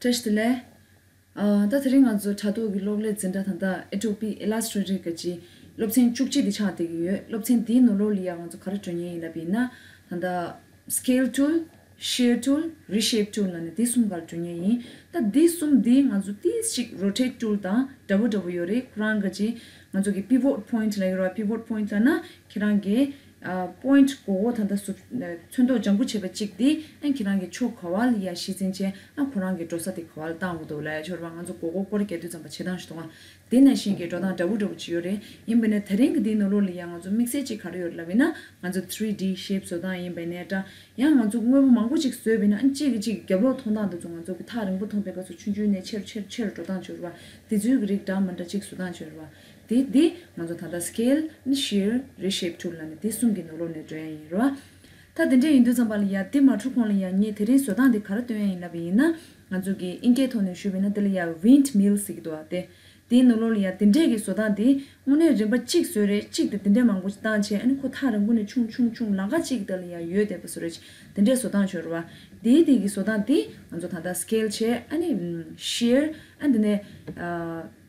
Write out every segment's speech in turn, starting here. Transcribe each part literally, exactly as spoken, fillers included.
བཀྲ་ཤིས་བདེ་ལེགས། ཨ། ད་དེ་རིང་ང་ཚོ་དྲ་ཐོག་གི་གློག་ཀླད་འཛིན་གྲྭ་ད་ལྟ་Adobe Illustrator གི་སློབ་ཚན་བཅུ་གཅིག་དེ་ཆགས་བསྡད་ཀྱི་ཡོད། སློབ་ཚན་འདིའི་ནང་ལོགས་ལ་ཡང་ང་ཚོ་ག་རེ་སྦྱོང་མཁན་ཡིན་ལབ་པ་ཡིན་ན། ད་ལྟ་Scale Tool, Shear Tool, Reshape Tool ལབ་ནས་འདི་གསུམ་ག་རེ་སྦྱོང་མཁན་ཡིན། ད་འདི་གསུམ་འདི་ང་ཚོ་ཏིས་ཅིག་Rotate Tool དང་འདྲ་པོ་འདྲ་པོ་ཡོད་རེད། ཁོ་རང་གི་ཅིག་ང་ཚོ་གི་Pivot Point ལབ་ཡོད་རེད་བ། Pivot Point ལབ་ན་ཁྱེད་རང་གི་ཨ། Point གོ་གོ་ད་ལྟ་སུ་ཚོན་མདོག་ལྗང་ཁུ་བྱས་པ་གཅིག་དེ་ཨ་ཁྱེད་རང་གི་ཕྱོགས་ག་བ་ལ་ཡ་གཞི་འཛིན་བྱས། ཨ་ཁོ་རང་གི་འགྲོ་ས་དེ་ག་བ་ལ་བཏང་དགོས་འདུག་ལབ་ཡ་ཆོར་བ། ང་ཚོ་གོ་གོ་སྐོར་རྒྱག་དུས་ཙམ་པ་བྱེད་སྟངས་ཤིག་འདུག་ཨ། དེ་ནང་བཞིན་གྱི་འགྲོ་སྟངས་འདྲ་པོ་འདྲ་པོ་ཅིག་ཡོད་རེད། ཡིན་པ་ནས་དེ་རིང་གི་འདིའི་ནང་ལོགས་ལ་ཡ་ང་ཚོ་དམིགས་བསལ་ཅིག་ག་རེ་ཡོད་རེད་ལབ་ཡིན་ན། ང་ཚོ་three D shape བཟོ་སྟངས་ཡིན་པ་ནས་འདྲ། ཡང་ང་ཚོ་དངོས་པོ་མང་པོ་ཅིག་བཟོས་པ་ཡིན་ན་ཨ་གཅིག་གིས་གཅིག་རྒྱབ་ལོགས་མཐོང་སྟངས་དེ་ཚོ་ང་ཚོ་གི་ཐག་རིང་པོ་མཐོང་པའི་སྐབས་སུ་ཆུང་ཆུང་ནས་ཆེ་རུ་ཆེ་རུ་ཆེ་རུ་འགྲོ་སྟངས་ཅིག་ཡོད་རེད་བ། དེ་ཚོའི་གི་རིགས་འདྲ་མི་འདྲ་ཅིག་བཟོ་སྟངས་ཅིག་ཡོད་རེད་བ། དེ་འདི་ང་ཚོ་ད་ལྟ་Scale, Shear, Reshape Tool ལབ་ནས་དེ་གསུམ་གྱི་ནང་ལོགས་ནས་འགྲོ་ཡ་ཡིན་རེད་བ། ད་དེ་འདྲ་ཡིན་དུས་ཙམ་པ་ལ་ཡ་དེ་མ་འགྲོ་གོང་ལ་ཡ་ངས་དེ་རིང་བཟོ་སྟངས་དེ་ག་རེ་སྟོན་ཡ་ཡིན་ལབ་པ་ཡིན་ན། ང་ཚོ་གི་ཨིན་སྐད་ཐོག་ནས་ཞུས་པ་ཡིན་ན་དེ་ལ་ཡ་Windmill ཟེར་གྱི་འདུག་བ། དེ་དེའི་ནང་ལོགས་ལ་ཡ་དེ་འདྲས་ཀྱི་བཟོ་སྟངས་དེ་དངོས་གནས་རིམ་པ་གཅིག་བཟོས་རེད། གཅིག་དེ་དེ་འདྲས་མང་པོ་ཞིག་བཏང་བྱས། ཨ་ནི་ཁོ་ཐག་རིང་པོ་ནས་ཆུང་ཆུང་ཆུང་ལམ་ཁ་གཅིག་དེ་ལ་ཡ་ཡོད་བསྡད་པ་བཟོ་རེད། དེ་འདྲས་བཟོ་སྟངས་ཡོད་རེད་བ། དེའི་དེ་གི་བཟོ་སྟངས་དེ་ང་ཚོ་ད་ལྟ་Scale བྱས། ཨ་ནི་Shear ཨ་འདི་ནས་ཨ།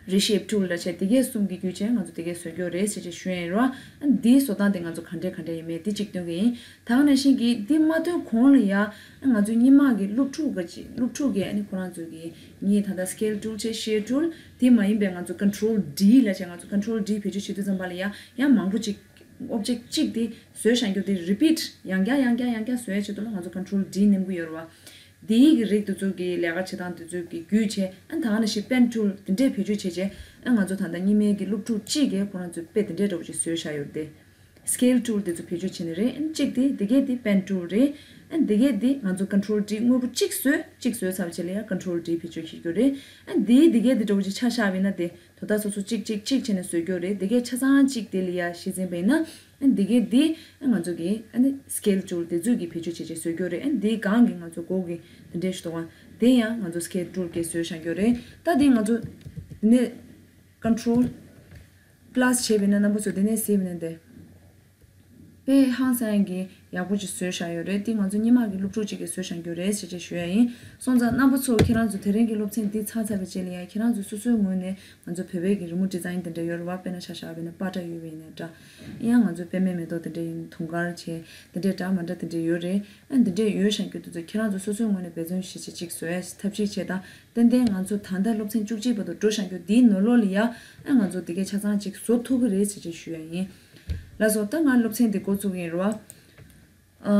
Reshape Tool འདྲ་བྱས་དེ་གས་གསུམ་གྱི་བརྒྱུད་བྱས་ང་ཚོ་དེ་གས་བཟོ་རྒྱུ་རེད་ཟེར་བྱས་ཞུ་ཡ་ཡིན་རོ། ཨ་འདིའི་བཟོ་སྟངས་དེ་ང་ཚོ་ག་འདྲས་ག་འདྲས་ཡིན་མིན་དེ་གཅིག་སྟོན་གྱི་ཡིན། ད་ག་ནང་བཞིན་གྱི་འདི་མ་སྟོན་གོང་ལ་ཡ་ང་ཚོ་སྔོན་མ་གི་སློབ་ཕྲུག་གི་སློབ་ཕྲུག་གི་ཨ་ནི་ཁོ་རང་ཚོ་གི་ངས་ད་ལྟ་Scale Tool བྱས། Shear Tool དེ་མ་ཡིན་པའི་ང་ཚོ་Control D ལབ་བྱས། ང་ཚོ་Control D བེད་སྤྱོད་བྱེད་དུས་ཙམ་པ་ལ་ཡ་ཡང་མང་པོ་ཅིག་Object གཅིག་དེ་བཟོས་བཞག་རྒྱུ་དེ་Repeat ཡང་བསྐྱར་ཡང་བསྐྱར་ཡང་བསྐྱར་བཟོ་ཡ་ཆེད་དུ་ལ་ང་ཚོ་Control D མནན་གྱི་ཡོད་རེད་བ། དེའི་གི་རིགས་དེ་ཚོ་གི་ལས་ཀ་བྱེད་སྟངས་དེ་ཚོ་གི་བརྒྱུད་བྱས། ཨ་ད་ག་ནང་བཞིན་Pen Tool དེ་འདྲས་བེད་སྤྱོད་བྱས་བྱས། ཨ་ང་ཚོ་ད་ལྟ་སྔོན་མའི་གི་སློབ་ཕྲུག་གཅིག་གིས་ཁོ་རང་ཚོའི་དཔེ་དེ་འདྲས་འདྲ་པོ་ཅིག་བཟོས་བཞག་ཡོད་རེད་དེ། Scale Tool དེ་ཚོ་བེད་སྤྱོད་བྱས་ནི་རེད། ཨ་གཅིག་དེ་དེ་གས་དེ་Pen Tool རེད། ཨ་དེ་གས་དེ་ང་ཚོ་Control D དངོས་པོ་གཅིག་བཟོས་གཅིག་བཟོས་ཚར་བ་བྱས་ལ་ཡ་Control D བེད་སྤྱོད་བྱེད་རྒྱུ་རེད། ཨ་དེའི་དེ་གས་དེ་འདྲ་པོ་ཅིག་ཆ་བཞག་པ་ཡིན་ན་དེ། དོ་བདག་སོ་སོ་གཅིག་གཅིག་གཅིག་བྱས་ནས་བཟོ་རྒྱུ་རེད། དེ་གས་ཆ་ཚང་གཅིག་དེ་ལ་ཡ་གཞི་འཛིན་པ་ཡིན་ན། ཨ་འདི་གས་འདི་ང་ཚོ་གི་ཨ་ནི་Scale Tool དེ་ཚོ་གི་བེད་སྤྱོད་བྱེད་བྱེད་བཟོ་རྒྱུ་རེད། ཨ་འདིའི་སྒང་གི་ང་ཚོ་མགོ་གི་དེ་འདྲས་ཞིག་འདུག་ག་དེ་ཡང་ང་ཚོ་Scale Tool གི་བཟོས་བཞག་རྒྱུ་རེད། ད་འདི་ང་ཚོ་འདི་ནས་Control Plus བྱས་པ་ཡིན་ན་རྣམ་པ་ཚོ་དེ་ནས་གཟིགས་པ་ཡིན་ན་དེ། དཔེ་ཧང་སང་གི་ཡག་པོ་ཅིག་བཟོས་བཞག་ཡོད་རེད། འདི་ང་ཚོ་སྔོན་མ་གི་སློབ་ཕྲུག་ཅིག་གིས་བཟོས་བཞག་རྒྱུ་རེད་ཟེར་བྱས་ཞུ་ཡ་ཡིན། སོང་ཙང་རྣམ་པ་ཚོ་ཁྱེད་རང་ཚོ་དེ་རིང་གི་སློབ་ཚན་འདི་ཚར་ཚར་བའི་རྗེས་ལ་ཡང་ཁྱེད་རང་ཚོ་སོ་སོའི་ངོས་ནས་ང་ཚོ་བོད་པའི་གི་རི་མོ་ཌི་ཛ་ཡིན་དེ་འདྲ་ཡོད་རེད་བ། དཔེར་ན་ཆ་བཞག་པ་ཡིན་ན་པ་ཏྲ་ཡོད་པ་ཡིན་ན་འདྲ། ཡང་ང་ཚོ་པད་མའི་མེ་ཏོག་དེ་འདྲ་ཡིན། དུང་དཀར་བྱས་དེ་འདྲའི་འདྲ་མི་འདྲ་དེ་འདྲ་ཡོད་རེད། ཨ་འདི་འདྲས་ཡོད་བཞག་རྒྱུ་དེ་ཚོ་ཁྱེད་རང་ཚོ་སོ་སོའི་ངོས་ནས་འབད་བརྩོན་ཞེ་ཆེ་ཅིག་བཟོ་ཡ་ཐབས་ཤེས་བྱེད་དང་། ཏན་ཏན་ང་ཚོ་ད་ལྟ་སློབ་ཚན་བཅུ་གཅིག་བར་དུ་འགྲོ་བཞག་རྒྱུ་འདིའི་ནང་ལོགས་ལ་ཡ། ཨ་ང་ཚོ་དེ་གས་ཆ་ཚང་ཅིག་བཟོ་ཐུབ་ཀྱི་རེད་ཟེར་བྱས་ཞུ་ཡ་ཡིན། ལགས་སོ། ད་ང་སློབ་ཚན་འདི་འགོ་བཙུགས་ཀྱི་ཡིན་རེད་བ། ཨ་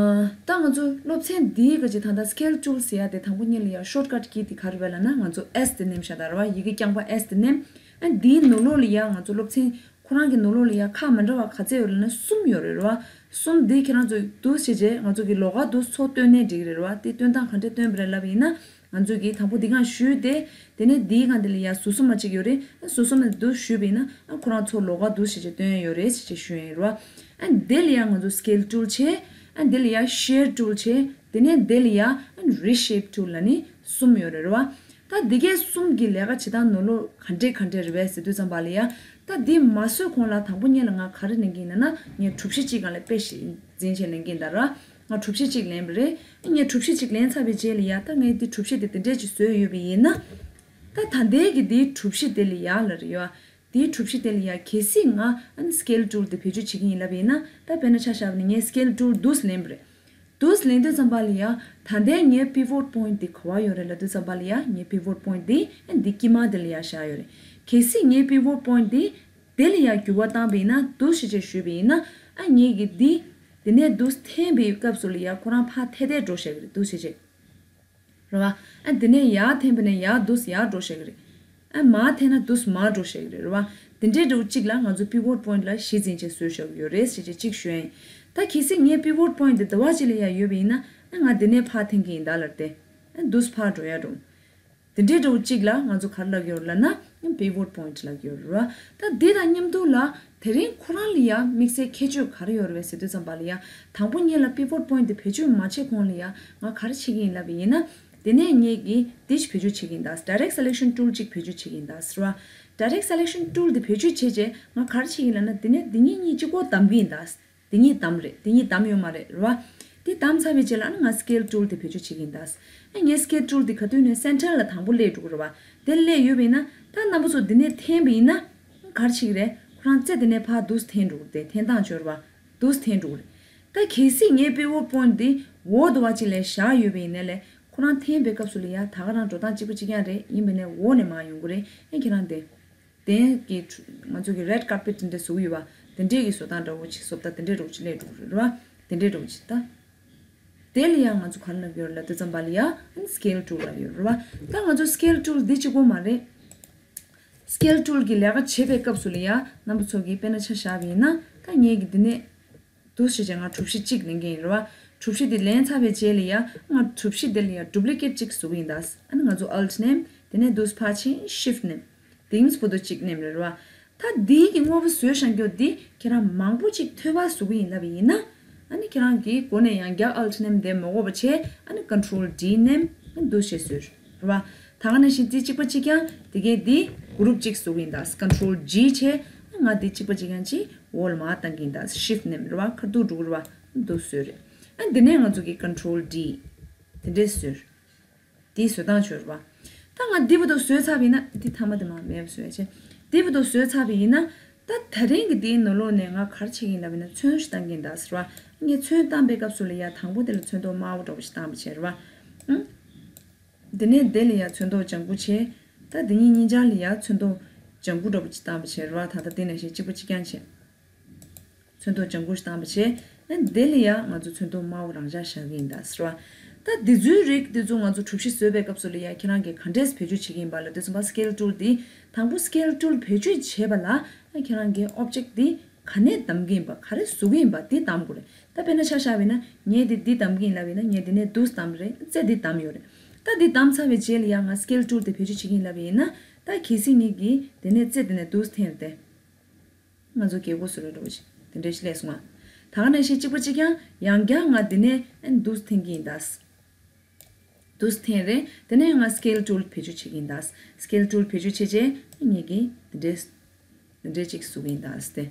ད་ང་ཚོ་སློབ་ཚན་འདིའི་ག་ཅིག་ད་ལྟ་Scale Tool ཟེར་ཡ་དེ་དང་པོ་ཉིད་ལ་ཡ་Shortcut Key དེ་ག་རེ་རེད་ལབ་ན་ང་ཚོ་S དེ་མནན་བཞག་ད་རེད་བ། ཡི་གེ་རྐྱང་པ་S དེ་མནན། ཨ་འདིའི་ནང་ལོགས་ལ་ཡ་ང་ཚོ་སློབ་ཚན་ཁོ་རང་གི་ནང་ལོགས་ལ་ཡ་ཁག་མི་འདྲ་བ་ག་ཚད་ཡོད་ལབ་ན་གསུམ་ཡོད་རེད་བ། གསུམ་འདི་ཁྱེད་རང་ཚོ་འདུག་བྱས་རྗེས་ང་ཚོ་གི་ལོགས་ཀ་འདུག་ཚུར་བཏོན་ནའི་འགྲིག་གི་རེད་བ། དེ་བཏོན་སྟངས་ག་འདྲས་བཏོན་པ་རེད་ལབ་པ་ཡིན་ན། ང་ཚོ་གིས་དང་པོ་འདི་སྒང་གཞུས་ཏེ། དེ་ནས་འདིའི་སྒང་འདི་ལ་ཡ་ཟུར་གསུམ་མ་གཅིག་ཡོད་རེད། ཨ་ཟུར་གསུམ་ནས་འདུག་གཞུས་པ་ཡིན་ན། ཨ་ཁོ་རང་ཚུར་ལོགས་ཀ་འདུག་བྱས་རྗེས་བཏོན་ཡ་ཡོད་རེད་ཟེར་བྱས་ཞུ་ཡ་ཡིན་རེད་བ། ཨ་འདི་ལ་ཡ་ང་ཚོ་Scale Tool བྱས། ཨ་འདི་ལ་ཡ་Shear Tool བྱས། དེ་ནས་འདི་ལ་ཡ་ཨ་Reshape Tool ལབ་ནི་གསུམ་ཡོད་རེད་བ། ད་འདི་གས་གསུམ་གྱི་ལས་ཀ་བྱེད་སྟངས་ནང་ལོགས་ག་འདྲས་ག་འདྲས་རེད་པས་ཟེར་དུས་ཙམ་པ་ལ་ཡ། ད་འདི་མ་བཟོས་གོང་ལ་དང་པོ་ཉིད་ལ་ང་ག་རེ་ལེན་གྱི་ཡིན་ན་ན། ངས་གྲུ་བཞི་གཅིག་སྒང་ལ་དཔེ་ཞིག་འཛིན་བྱས་ལེན་གྱི་ཡིན་ད་ར། ང་གྲུ་བཞི་གཅིག་ལེན་པ་རེད། ངས་གྲུ་བཞི་གཅིག་ལེན་ཚར་བའི་རྗེས་ལ་ཡ། ད་ངས་འདི་གྲུ་བཞི་དེ་དེ་འདྲས་ཅིག་བཟོས་ཡོད་པ་ཡིན་ན། ད་ད་ལྟའི་གི་འདིའི་གྲུ་བཞི་དེ་ལ་ཡ་ལ་རེད་ཡ། འདིའི་གྲུ་བཞི་དེ་ལ་ཡ་གལ་སྲིད་ང་ཨ་ནི་Scale Tool དེ་བེད་སྤྱོད་བྱེད་ཀྱི་ཡིན་ལབ་པ་ཡིན་ན། ད་དཔེར་ན་ཆ་བཞག་པ་ནི་ངས་Scale Tool འདུག་སེ་ལེན་པ་རེད། འདུག་སེ་ལེན་དུས་ཙམ་པ་ལ་ཡ། ད་ལྟའི་ངའི་Pivot Point དེ་ག་བ་ཡོད་རེད་ལབ་དུས་ཙམ་པ་ལ་ཡ། ངའི་Pivot Point དེ་ཨ་ནི་འདི་དཀྱིལ་མ་དེ་ལ་ཡ་བཞག་ཡོད་རེད། གལ་སྲིད་ངའི་Pivot Point དེ་དེ་ལ་ཡ་འགྱུར་བ་བཏང་པ་ཡིན་ན། འདུག་སེ་བྱས་བཞག་པ་ཡིན་ན། ཨ་ངེད་ཀྱིས་འདི་དེ་ནས་འདུག་སེ་འཐེན་པའི་སྐབས་སུ་ལ་ཡ་ཁོ་རང་ཕར་འཐེན་འཐེན་འགྲོ་བཞག་གི་རེད། འདུག་སེ་བྱས། རེད་བ། ཨ་དེ་ནས་ཡར་འཐེན་པ་ནས་ཡར་འདུག་སེ་ཡར་འགྲོ་བཞག་གི་རེད། ཨ་མར་འཐེན་ན་འདུག་སེ་མར་འགྲོ་བཞག་གི་རེད། རེད་བ། དེ་འདྲའི་འདྲ་བོ་གཅིག་ལ་ང་ཚོ་Pivot Point ལ་གཞི་འཛིན་བྱས་བཟོས་བཞག་གི་ཡོད་རེད་ཟེར་བྱས་གཅིག་ཞུ་ཡ་ཡིན། ད་གལ་སྲིད་ངའི་Pivot Point དེ་འདི་བ་གཅིག་ལ་ཡ་ཡོད་པ་ཡིན་ན། ཨ་ང་དེ་ནས་ཕར་འཐེན་གྱི་ཡིན་ད་ལབ་སྟེ། ཨ་འདུག་སེ་ཕར་འགྲོ་ཡ་འགྲོ། དེ་འདྲའི་འདྲ་བོ་གཅིག་ལ་ང་ཚོ་ག་རེ་ལབ་ཀྱི་ཡོད་རེད་ལབ་ན། Pivot Point ལབ་ཀྱི་ཡོད་རེད་བ། ད་འདི་དང་མཉམ་དུ་ལ་དེ་རིང་ཁོ་རང་ལ་ཡ་དམིགས་བསལ་ཁྱད་ཆོས་ག་རེ་ཡོད་རེད་པས་ཟེར་དུས་ཙམ་པ་ལ་ཡ། དང་པོ་ཉིད་ལ་Pivot Point དེ་བེད་སྤྱོད་མ་བྱས་གོང་ལ་ཡ་ང་ག་རེ་བྱེད་ཀྱི་ཡིན་ལབ་པ་ཡིན་ན། དེ་ནས་ངེད་ཀྱིས་འདི་ཞིག་བེད་སྤྱོད་བྱེད་ཀྱི་ཡིན་ད། Direct Selection Tool གཅིག་བེད་སྤྱོད་བྱེད་ཀྱི་ཡིན་ད་ཟེར་བ། Direct Selection Tool དེ་བེད་སྤྱོད་བྱས་རྗེས་ང་ག་རེ་བྱེད་ཀྱི་ཡིན་ལབ་ན། དེ་ནས་འདི་གཉིས་གཉིས་གཅིག་པོ་བདམས་ཀྱི་ཡིན་ད། དེ་གཉིས་བདམས་རེད། དེ་གཉིས་བདམས་ཡོད་མ་རེད། རེད་བ། དེ་བདམས་ཚར་བའི་རྗེས་ལ་ཨ་ནི་ང་scale tool དེ་བེད་སྤྱོད་བྱེད་ཀྱི་ཡིན་ད། ཨ་ངས་scale tool དེ་ག་དུས་ནས་center ལ་དང་པོ་སླེབས་འགྲོ་གི་རེད་བ། དེ་སླེབས་ཡོད་པ་ཡིན་ན་ད་རྣམ་པ་ཚོ་འདི་ནས་འཐེན་པ་ཡིན་ན་ག་རེ་བྱེད་ཀྱི་རེད། ཁོ་རང་རྩེ་དེ་ནས་ཕར་འདུག་སེ་འཐེན་འགྲོ་གི་རེད། དེ་འཐེན་སྟངས་བྱོས་རེད་བ། འདུག་སེ་འཐེན་འགྲོ་གི་རེད། ད་གལ་སྲིད་ངའི་pivot point དེ་འོག་ཏུ་བ་ཅིག་ལ་བཞག་ཡོད་པ་ཡིན་ན་ལས་ཁོ་རང་འཐེན་པའི་སྐབས་སུ་ལ་ཡ་ད་ག་རང་འགྲོ་སྟངས་གཅིག་པ་གཅིག་རྐྱང་རེད། ཡིན་པ་ཡིན་ན་འོག་ནས་མར་ཡོང་གི་རེད། ཨ་ཁྱེད་རང་དེ། དེ་གི་ང་ཚོ་གི་red carpet དེ་འདྲ་བཟོ་གི་ཡོད་པ། དེ་འདྲས་ཀྱི་བཟོ་སྟངས་འདྲ་བོ་ཅིག་བཟོ་ལྟ་དེ་འདྲས་འདྲ་བོ་ཅིག་སླེབས་འགྲོ་གི་རེད་བ། དེ་འདྲས་འདྲ་བོ་ཅིག་ད། དེ་ལ་ཡང་ང་ཚོ་ག་རེ་ལབ་ཀྱི་ཡོད་རེད་ལབ་དུས་ཙམ་པ་ལ་ཡ་ཨ་ནི་scale tool ལབ་ཀྱི་ཡོད་རེད་བ། ད་ང་ཚོ་scale tool འདི་གཅིག་པོ་མ་རེད། scale tool གི་ལས་ཀ་བྱེད་པའི་སྐབས་སུ་ལ་ཡ་རྣམ་པ་ཚོ་གིས་དཔེར་ན་ཆ་བཞག་པ་ཡིན་ན་ད་ངས་ཀྱི་འདི་ནས། འདུག་སེ་བྱས་ང་གྲུ་བཞི་གཅིག་ལེན་གྱི་ཡིན་རེད་བ། གྲུ་བཞི་དེ་ལེན་ཚར་བའི་རྗེས་ལ་ཡ་ང་གྲུ་བཞི་དེ་ལ་ཡ་duplicate གཅིག་བཟོ་གི་ཡིན་ད། ཨ་ནི་ང་ཚོ་alt མནན། དེ་ནས་འདུག་སེ་ཕར་ཕྱིན་shift མནན། དེ་ཡིན་སྤུ་དོ་གཅིག་མནན་རེད་བ། ད་འདིའི་གི་དངོས་པོ་བཟོས་བཞག་རྒྱུ་འདི་ཁྱེད་རང་མང་པོ་གཅིག་ཐོལ་པ་བཟོ་གི་ཡིན་ལབ་ཡིན་ན། ཨ་ནི་ཁྱེད་རང་གི་སྒོ་ནས་ཡང་བསྐྱར alt མནན་དེ་མ་དགོས་པ་བྱས། ཨ་ནི་control D མནན། ཨ་ནི་འདུག་སེ་བཟོས། རེད་བ། ད་ག་ནང་བཞིན་དེ་གཅིག་པ་གཅིག་རྐྱང་དེ་གའི་འདི་group གཅིག་བཟོ་གི་ཡིན་ད། control G བྱས། ང་འདི་གཅིག་པ་གཅིག་རྐྱང་གཅིག་འོག་ལ་མར་བཏང་གི་ཡིན་ད། shift མནན་རེད་བ། ཁ་ཐུག་འགྲོ་གི་རེད་བ། འདུག་བཟོས་རེད། ཨ་འདི་ནས་ང་ཚོ་གི་control D དེ་འདྲས་བཟོས། དེའི་བཟོ་སྟངས་བྱོས་རེད་བ། ད་ང་འདི་བར་དུ་བཟོས་ཚར་བ་ཡིན་ན་འདི་མཐའ་མ་དེ་མར་མེད་པ་བཟོས་བྱས། འདི་བར་དུ་བཟོས་ཚར་བ་ཡིན་ན། ད་དེ་རིང་གི་འདིའི་ནང་ལོགས་ནས་ང་ག་རེ་བྱེད་ཀྱི་ཡིན་ལབ་ཡིན་ན་ཚོན་ཞིག་བཏང་གི་ཡིན་ད་ཟེར་བ། ངས་ཚོན་བཏང་པའི་སྐབས་སུ་ལ་ཡ་དང་པོ་དེ་ལ་ཚོན་མདོག་དམར་པོ་འདྲ་པོ་ཞིག་བཏང་པ་བྱས་རེད་བ། ཨང་། དེ་ནས་དེ་ལ་ཡ་ཚོན་མདོག་ལྗང་གུ་བྱས། ད་དེ་གཉིས་གཉིས་ཆར་ལ་ཡ་ཚོན་མདོག་ལྗང་གུ་འདྲ་པོ་ཅིག་བཏང་པ་བྱས་རེད་བ། ད་ལྟ་དེ་ནང་བཞིན་གཅིག་པ་གཅིག་རྐྱང་བྱས། ཚོན་མདོག་ལྗང་གུ་ཞིག་བཏང་པ་བྱས། ཨ་དེ་ལ་ཡ་ང་ཚོ་ཚོན་མདོག་དམར་པོ་རང་འཇགས་བཞག་གི་ཡིན་ད་ཟེར་བ། ད་འདི་ཚོའི་རིགས་འདི་ཚོ་ང་ཚོ་གྲུ་བཞི་བཟོས་པའི་སྐབས་སུ་ལ་ཡ་ཁྱེད་རང་གིས་ག་འདྲས་བེད་སྤྱོད་བྱེད་ཀྱི་ཡིན་པ་ལབ་དུས་ཙམ་པ་scale tool འདི། དང་པོ་scale tool བེད་སྤྱོད་བྱས་པ་ལ་ཨ་ཁྱེད་རང་གིས་object འདི་ག་ནས་བདམས་ཀྱི་ཡིན་པ། ག་རེ་བཟོ་གི་ཡིན་པ་འདི་བདམས་དགོས་རེད། ད་དཔེར་ན་ཆ་བཞག་པ་ཡིན་ན་ངས་འདི་འདི་བདམས་ཀྱི་ཡིན་ལབ་ཡིན་ན་ངས་འདི་ནས་འདུག་སེ་བདམས་རེད། རྩེ་འདི་བདམས་ཡོད་རེད། ད་འདི་བདམས་ཚར་བའི་རྗེས་ལ་ཡང་ང་scale tool དེ་བེད་སྤྱོད་བྱེད་ཀྱི་ཡིན་ལབ་ཡིན་ན། ད་གལ་སྲིད་ངས་ཀྱིས་དེ་ནས་རྩེ་དེ་ནས་འདུག་སེ་འཐེན་རེད་དེ། ང་ཚོ་རྒྱལ་སྒོ་བཟོ་རེད་འགྲོ་བ་ཞིག་དེ་འདྲ་ཞིག་སླེབས་སོང་ང་། ད་ག་ནང་བཞིན་གཅིག་པ་གཅིག་རྐྱང་ཡང་བསྐྱར་ང་འདི་ནས་ཨ་འདུག་སེ་འཐེན་གྱི་ཡིན་ད། འདུག་སེ་འཐེན་རེད། དེ་ནས་ང་scale tool བེད་སྤྱོད་བྱེད་ཀྱི་ཡིན་ད། scale tool བེད་སྤྱོད་བྱས་རྗེས་ངས་ཀྱིས་འདི་འདྲས། འདི་འདྲས་ཅིག་བཟོ་གི་ཡིན་ད་ཟེར་ཏེ།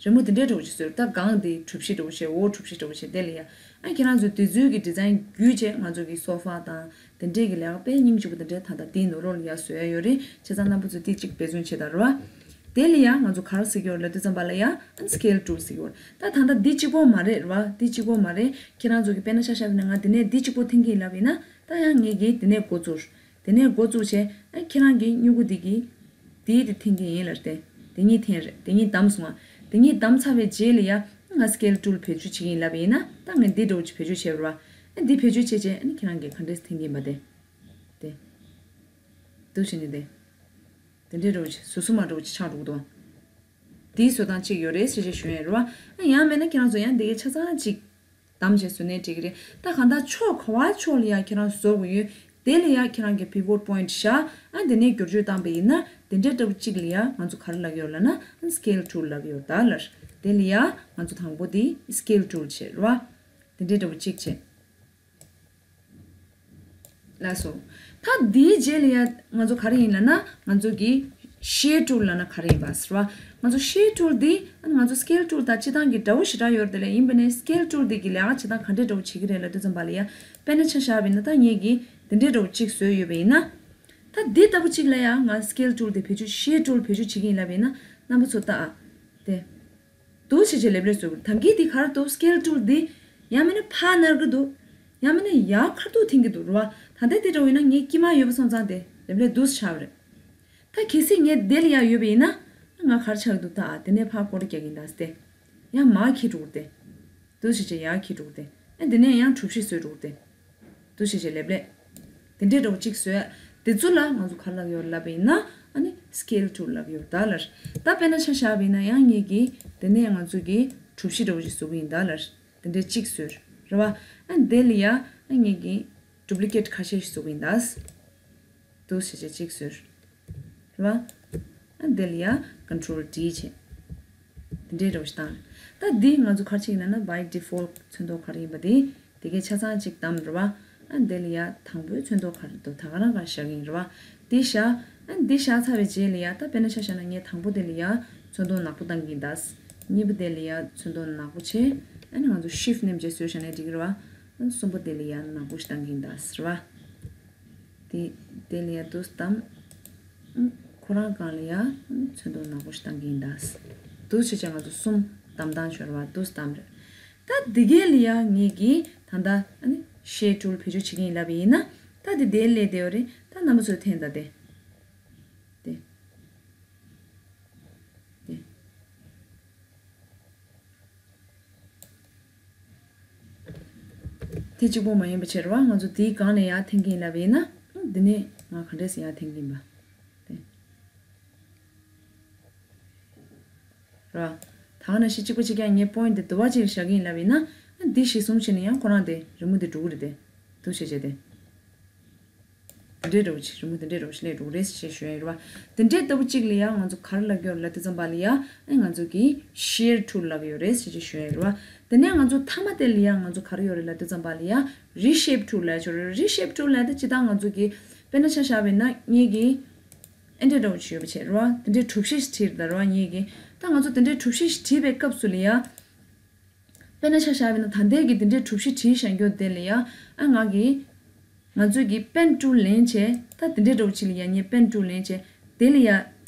རི་མོ་འདི་འདྲས་འདྲ་བོ་ཅིག་བཟོས། ད་སྒང་འདི་གྲུ་བཞི་འདྲ་བོ་བྱས། འོག་གྲུ་བཞི་འདྲ་བོ་བྱས། དེ་ལ་ཡ་ཨ་ཁྱེད་རང་ཚོས་དེ་ཚོའི་གི་design བརྒྱུད་བྱས་ང་ཚོ་གི་sofa དང་དེ་འདྲས་གི་ལས་ཀ་དཔེ་སྙིང་རྗེ་པོ་དེ་འདྲས་ད་ལྟ་དེའི་ནང་ལོགས་ལ་ཡ་བཟོ་ཡ་ཡོད་རེད། བྱས་ཙང་རྣམ་པ་ཚོས་དེ་གཅིག་འབད་བརྩོན་བྱེད་དང་རེད་བ། དེ་ལ་ཡ་ང་ཚོ་ག་རེ་ཟེར་གྱི་ཡོད་ལབ་དུས་ཙམ་པ་ལ་ཡ་ཨ་scale tool ཟེར་གྱི་ཡོད། ད་ད་ལྟ་འདི་གཅིག་པོ་མ་རེད་རེད་བ། འདི་གཅིག་པོ་མ་རེད། ཁྱེད་རང་ཚོ་གི་དཔེར་ན་ཆ་བཞག་པ་ཡིན་ན་ང་འདི་ནས་འདི་གཅིག་པོ་འཐེན་གྱི་ཡིན་ལབ་ཡིན་ན། ད་ཡང་ངས་ཀྱིས་འདི་ནས་འགོ་བཙུགས། དེ་ནས་འགོ་བཙུགས་བྱས་ཨ་ཁྱེད་རང་གི་སྨྱུ་གུ་འདི་གི་འདིའི་དེ་འཐེན་གྱི་ཡིན་ལབ་སྟེ། དེ་གཉིས་འཐེན་རེད། དེ་གཉིས་བདམས་སོང་ང་། དེ་གཉིས་བདམས་ཚར་བའི་རྗེས་ལ་ཡ་ང་scale tool བེད་སྤྱོད་བྱེད་ཀྱི་ཡིན་ལབ་ཡིན་ན། ད་ངས་འདི་འདྲ་བོ་ཅིག་བེད་སྤྱོད་བྱས་པ་རེད་བ། ཨ་འདི་བེད་སྤྱོད་བྱས་རྗེས་ཨ་ནི་ཁྱེད་རང་གིས་ག་འདྲས་འཐེན་གྱི་ཡིན་པ་དེ། དེ། འདུག་བྱས་ནས་དེ། དེ་འདྲས་འདྲ་བོ་ཅིག་ཟུར་ཟུར་མ་འདྲ་བོ་ཅིག་ཆགས་འགྲོ་གི་འདུག་དེའི་བཟོ་སྟངས་གཅིག་ཡོད་རེད་ཟེར་བྱས་ཞུ་ཡས་རེད་བ། ཨ་ཡང་མེད་ན་ཁྱེད་རང་ཚོ་ཡང་དེ་གའི་ཆ་ཚང་གཅིག་བདམས་བྱས་བཟོས་ནའི་འགྲིག་གི་རེད། ད་གང་ལྟར་ཕྱོགས་ག་བ་ཕྱོགས་ལ་ཡ་ཁྱེད་རང་བཟོ་དགོས་ཡོད། དེ་ལ་ཡ་ཁྱེད་རང་གི་pivot point བཞག་ཨ་དེ་ནས་བསྒྱུར་བཅོས་བཏང་པ་ཡིན་ན་དེ་འདྲའི་འདྲ་བོ་གཅིག་ལ་ཡ་ང་ཚོ་ག་རེ་ལབ་ཀྱི་ཡོད་ལབ་ན་ཨ་scale tool ལབ་ཀྱི་ཡོད་ད་ལར། དེ་ལ་ཡ་ང་ཚོ་དང་པོ་དེ་scale tool བྱས་རེད་བ། དེ་འདྲའི་འདྲ་བོ་གཅིག་བྱས། ལགས་སོ། ད་འདིའི་རྗེས་ལ་ཡ་ང་ཚོ་ག་རེ་ཡིན་ལབ་ན་ང་ཚོ་གི་shade tool ལབ་ན་ག་རེ་ཡིན་པ་ཟེར་བ། ང་ཚོ་shade tool འདི་ང་ཚོ་scale tool དང་སྤྱི་བཏང་གི་འདྲ་བོ་ཞེ་དྲག་ཡོད་རེད་དེ་ལས་ཡིན་པ་ནས་scale tool འདི་གི་ལས་ཀ་བྱེད་སྟངས་ག་འདྲའི་འདྲ་བོ་བྱེད་ཀྱི་རེད་ལབ་དུས་ཙམ་པ་ལ་ཡ་དཔེར་ན་ཆ་བཞག་པ་ཡིན་ན་ད་ངེད་ཀྱིས་འདི་འདྲའི་འདྲ་བོ་གཅིག་བཟོས་ཡོད་པ་ཡིན་ན། ད་འདི་ལྟ་བུ་གཅིག་ལ་ཡ་ང་scale tool དེ་བེད་སྤྱོད་shade tool བེད་སྤྱོད་བྱེད་ཀྱི་ཡིན་ལབ་པ་ཡིན་ན་རྣམ་པ་ཚོ་ལྟ་ཨ། དེ། འདུག་བྱས་བྱས་ལེབ་ལེབ་བཟོ་དགོས། ད་གིན་དེ་ག་རེ་འདུག scale tool འདི་ཡང་མིན་ན་ཕར་ནར་གི་འདུག་ཡང་མིན་ན་ཡར་ཁ་ཐུག་འཐེན་གི་འདུག་རེད་བ། ད་ལྟ་དེ་འདྲ་བོ་ཡིན་ན་ངའི་དཀྱིལ་མ་ཡོད་པ་སོང་ཙང་དེ་ལེབ་ལེབ་འདུག་ཆགས་པ་རེད། ད་གལ་སྲིད་ངས་དེ་ལ་ཡར་ཡོད་པ་ཡིན་ན་ང་ག་རེ་ཆགས་ཀྱི་འདུག་ད་དེ་ནས་ཕར་སྐོར་རྒྱག་གི་ཡིན་ད་སྟེ། ཡང་མར་འཁྱེར་འགྲོ་གི་རེད་དེ། འདུག་བྱས་བྱས་ཡར་འཁྱེར་འགྲོ་གི་རེད་དེ། ཨ་དེ་ནས་ཡང་གྲུ་བཞི་བཟོས་འགྲོ་གི་རེད་དེ། འདུག་བྱས་བྱས་ལེབ་ལེབ། དེ་འདྲའི་འདྲ་བོ་གཅིག་བཟོས། དེ་ཚོ་ལ་ང་ཚོ་ག་རེ་ལབ་ཡོད་ལབ་པ་ཡིན་ན་ཨ་ནི་scale tool ལབ་ཡོད་ད་ལར། ད་དཔེར་ན་ཆ་བཞག་པ་ཡིན་ན་ཡང་ངེད་ཀྱིས་དེ་ནས་ང་ཚོ་གི་གྲུ་བཞི་འདྲ་བོ་ཞིག་བཟོ་གི་ཡིན་ད་ལར། དེ་འདྲའི་གཅིག་བཟོས། རེད་བ། ཨ་དེ་ལ་ཡ་ཨ་ངེད་ཀྱིས་duplicate ཁ་ཤས་ཤིག་བཟོ་གི་ཡིན་ད། འདུག་བྱས་བྱས་གཅིག་བཟོས། རེད་བ། ཨ་དེ་ལ་ཡ་control D བྱས། དེ་འདྲའི་འདྲ་བོ་ཞིག་བཏང་། ད་འདི་ང་ཚོ་ག་རེ་བྱེད་ཀྱི་ཡིན་ན་by default ཚོན་མདོག་ག་རེ་ཡིན་པ་དེ། དེ་གའི་ཆ་ཚང་གཅིག་བདམས་རེད་བ། ཨ་དེ་ལ་ཡ་དང་པོའི་ཚོན་མདོག་ག་རེ་འདུག་ད་ག་རང་ག་བཞག་གི་ཡིན་རེད་བ། དེ་བཞག་ཨ་འདི་བཞག་ཚར་བའི་རྗེས་ལ་ཡ་ད་དཔེར་ན་ཆ་བཞག་ན་ངས་དང་པོ་དེ་ལ་ཡ་ཚོན་མདོག་ནག་པོ་བཏང་གི་ཡིན་ད། གཉིས་པ་དེ་ལ་ཡ་ཚོན་མདོག་ནག་པོ་བྱས། ཨ་ནི་ང་ཚོ་shift མནན་བྱས་བཟོས་བཞག་ན་འགྲིག་གི་རེད་བ། ཨ་ནི་གསུམ་པོ་དེ་ལ་ཡ་ནག་པོ་ཞིག་བཏང་གི་ཡིན་ད་ཟེར་བ། དེ་དེ་ལ་ཡ་འདུག་སེ་བདམས། ཨ་ཁོ་རང་སྒང་ལ་ཡ་ཨ་ནི་ཚོན་མདོག་ནག་པོ་ཞིག་བཏང་གི་ཡིན་ད། འདུག་སེ་བྱས་ང་ཚོ་གསུམ་བདམས་སྟངས་ཤོར་བ་འདུག་སེ་བདམས་རེད། ད་འདི་གས་ལ་ཡ་ངེད་ཀྱིས་ད་ལྟ་ཨ་ནི་shade tool བེད་སྤྱོད་བྱེད་ཀྱི་ཡིན་ལབ་པ་ཡིན་ན། ད་དེ་དེ་ལས་དེ་ཡོད་རེད། ད་རྣམ་པ་ཚོས་འཐེན་ད་དེ། དེ། དེ། དེ་གཅིག་པོ་མ་ཡིན་པ་བྱས་རེད་བ། ང་ཚོ་དེའི་སྒང་ནས་ཡར་འཐེན་གྱི་ཡིན་ལབ་པ་ཡིན་ན། ཨང་། འདི་ནས་ང་ག་འདྲས་སེ་ཡར་འཐེན་གྱི་ཡིན་པ། དེ། རེད་བ། ད་ག་ནང་བཞིན་གཅིག་པ་གཅིག་རྐྱང་ངས་point དེ་དུ་བ་གཅིག་ལ་བཞག་གི་ཡིན་ལབ་པ་ཡིན་ན། ཨ་འདི་གཞི་བཟུང་བྱས་ནས་ཡང་ཁོ་རང་དེ་རི་མོ་དེ་འགྲོ་གི་རེད་དེ། འདུག་སེ་བྱས་དེ། དེ་འདྲའི་འདྲ་བོ་ཅིག་རི་མོ་དེ་འདྲའི་འདྲ་བོ་ཞིག་སླེབས་འགྲོ་གི་རེད་ཟེར་བྱས་ཞུ་ཡ་ཡོད་རེད་བ། དེ་འདྲའི་ལྟ་བུ་གཅིག་ལ་ཡང་ང་ཚོ་ག་རེ་ལབ་ཀྱི་ཡོད་རེད་ལབ་དུས་ཙམ་པ་ལ་ཡ། ཨ་ང་ཚོ་གིས་shade tool ལབ་ཀྱི་ཡོད་རེད་ཟེར་བྱས་ཞུ་ཡ་ཡོད་རེད་བ། དེ་ནས་ང་ཚོ་མཐའ་མ་དེ་ལ་ཡ་ང་ཚོ་ག་རེ་ཡོད་རེད་ལབ་དུས་ཙམ་པ་ལ་ཡ་reshape tool ལབ་ཡ་ཅིག་ཡོད་རེད། reshape tool ལབ་ཡ་དེ་སྤྱིར་བཏང་ང་ཚོ་གིས་དཔེར་ན་ཆ་བཞག་པ་ཡིན་ན་ངེད་ཀྱིས་ཨེ་འདྲའི་འདྲ་བོ་ཅིག་ཡོད་པ་བྱས་རེད་བ། དེ་འདྲའི་གྲུ་བཞི་ཞིག་བྲིས་རེད་ད་རེད་བ། ངེད་ཀྱིས་ད་ང་ཚོ་དེ་འདྲའི་གྲུ་བཞི་ཞིག་བྲིས་པའི་སྐབས་སུ་ལ་ཡ། དཔེར་ན་ཆ་བཞག་པ་ཡིན་ན་ད་ལྟའི་གི་འདི་འདྲའི་གྲུ་བཞི་བྲིས་བཞག་རྒྱུ་དེ་ལ་ཡ། ཨ་ང་གིས། ང་ཚོས་ཀྱི་pen tool ལེན་བྱས། ད་འདི་འདྲའི་འདྲ་བོ་ཅིག་ལ་ཡ་ངས་pen tool ལེན་བྱས། དེ་ལ་ཡ་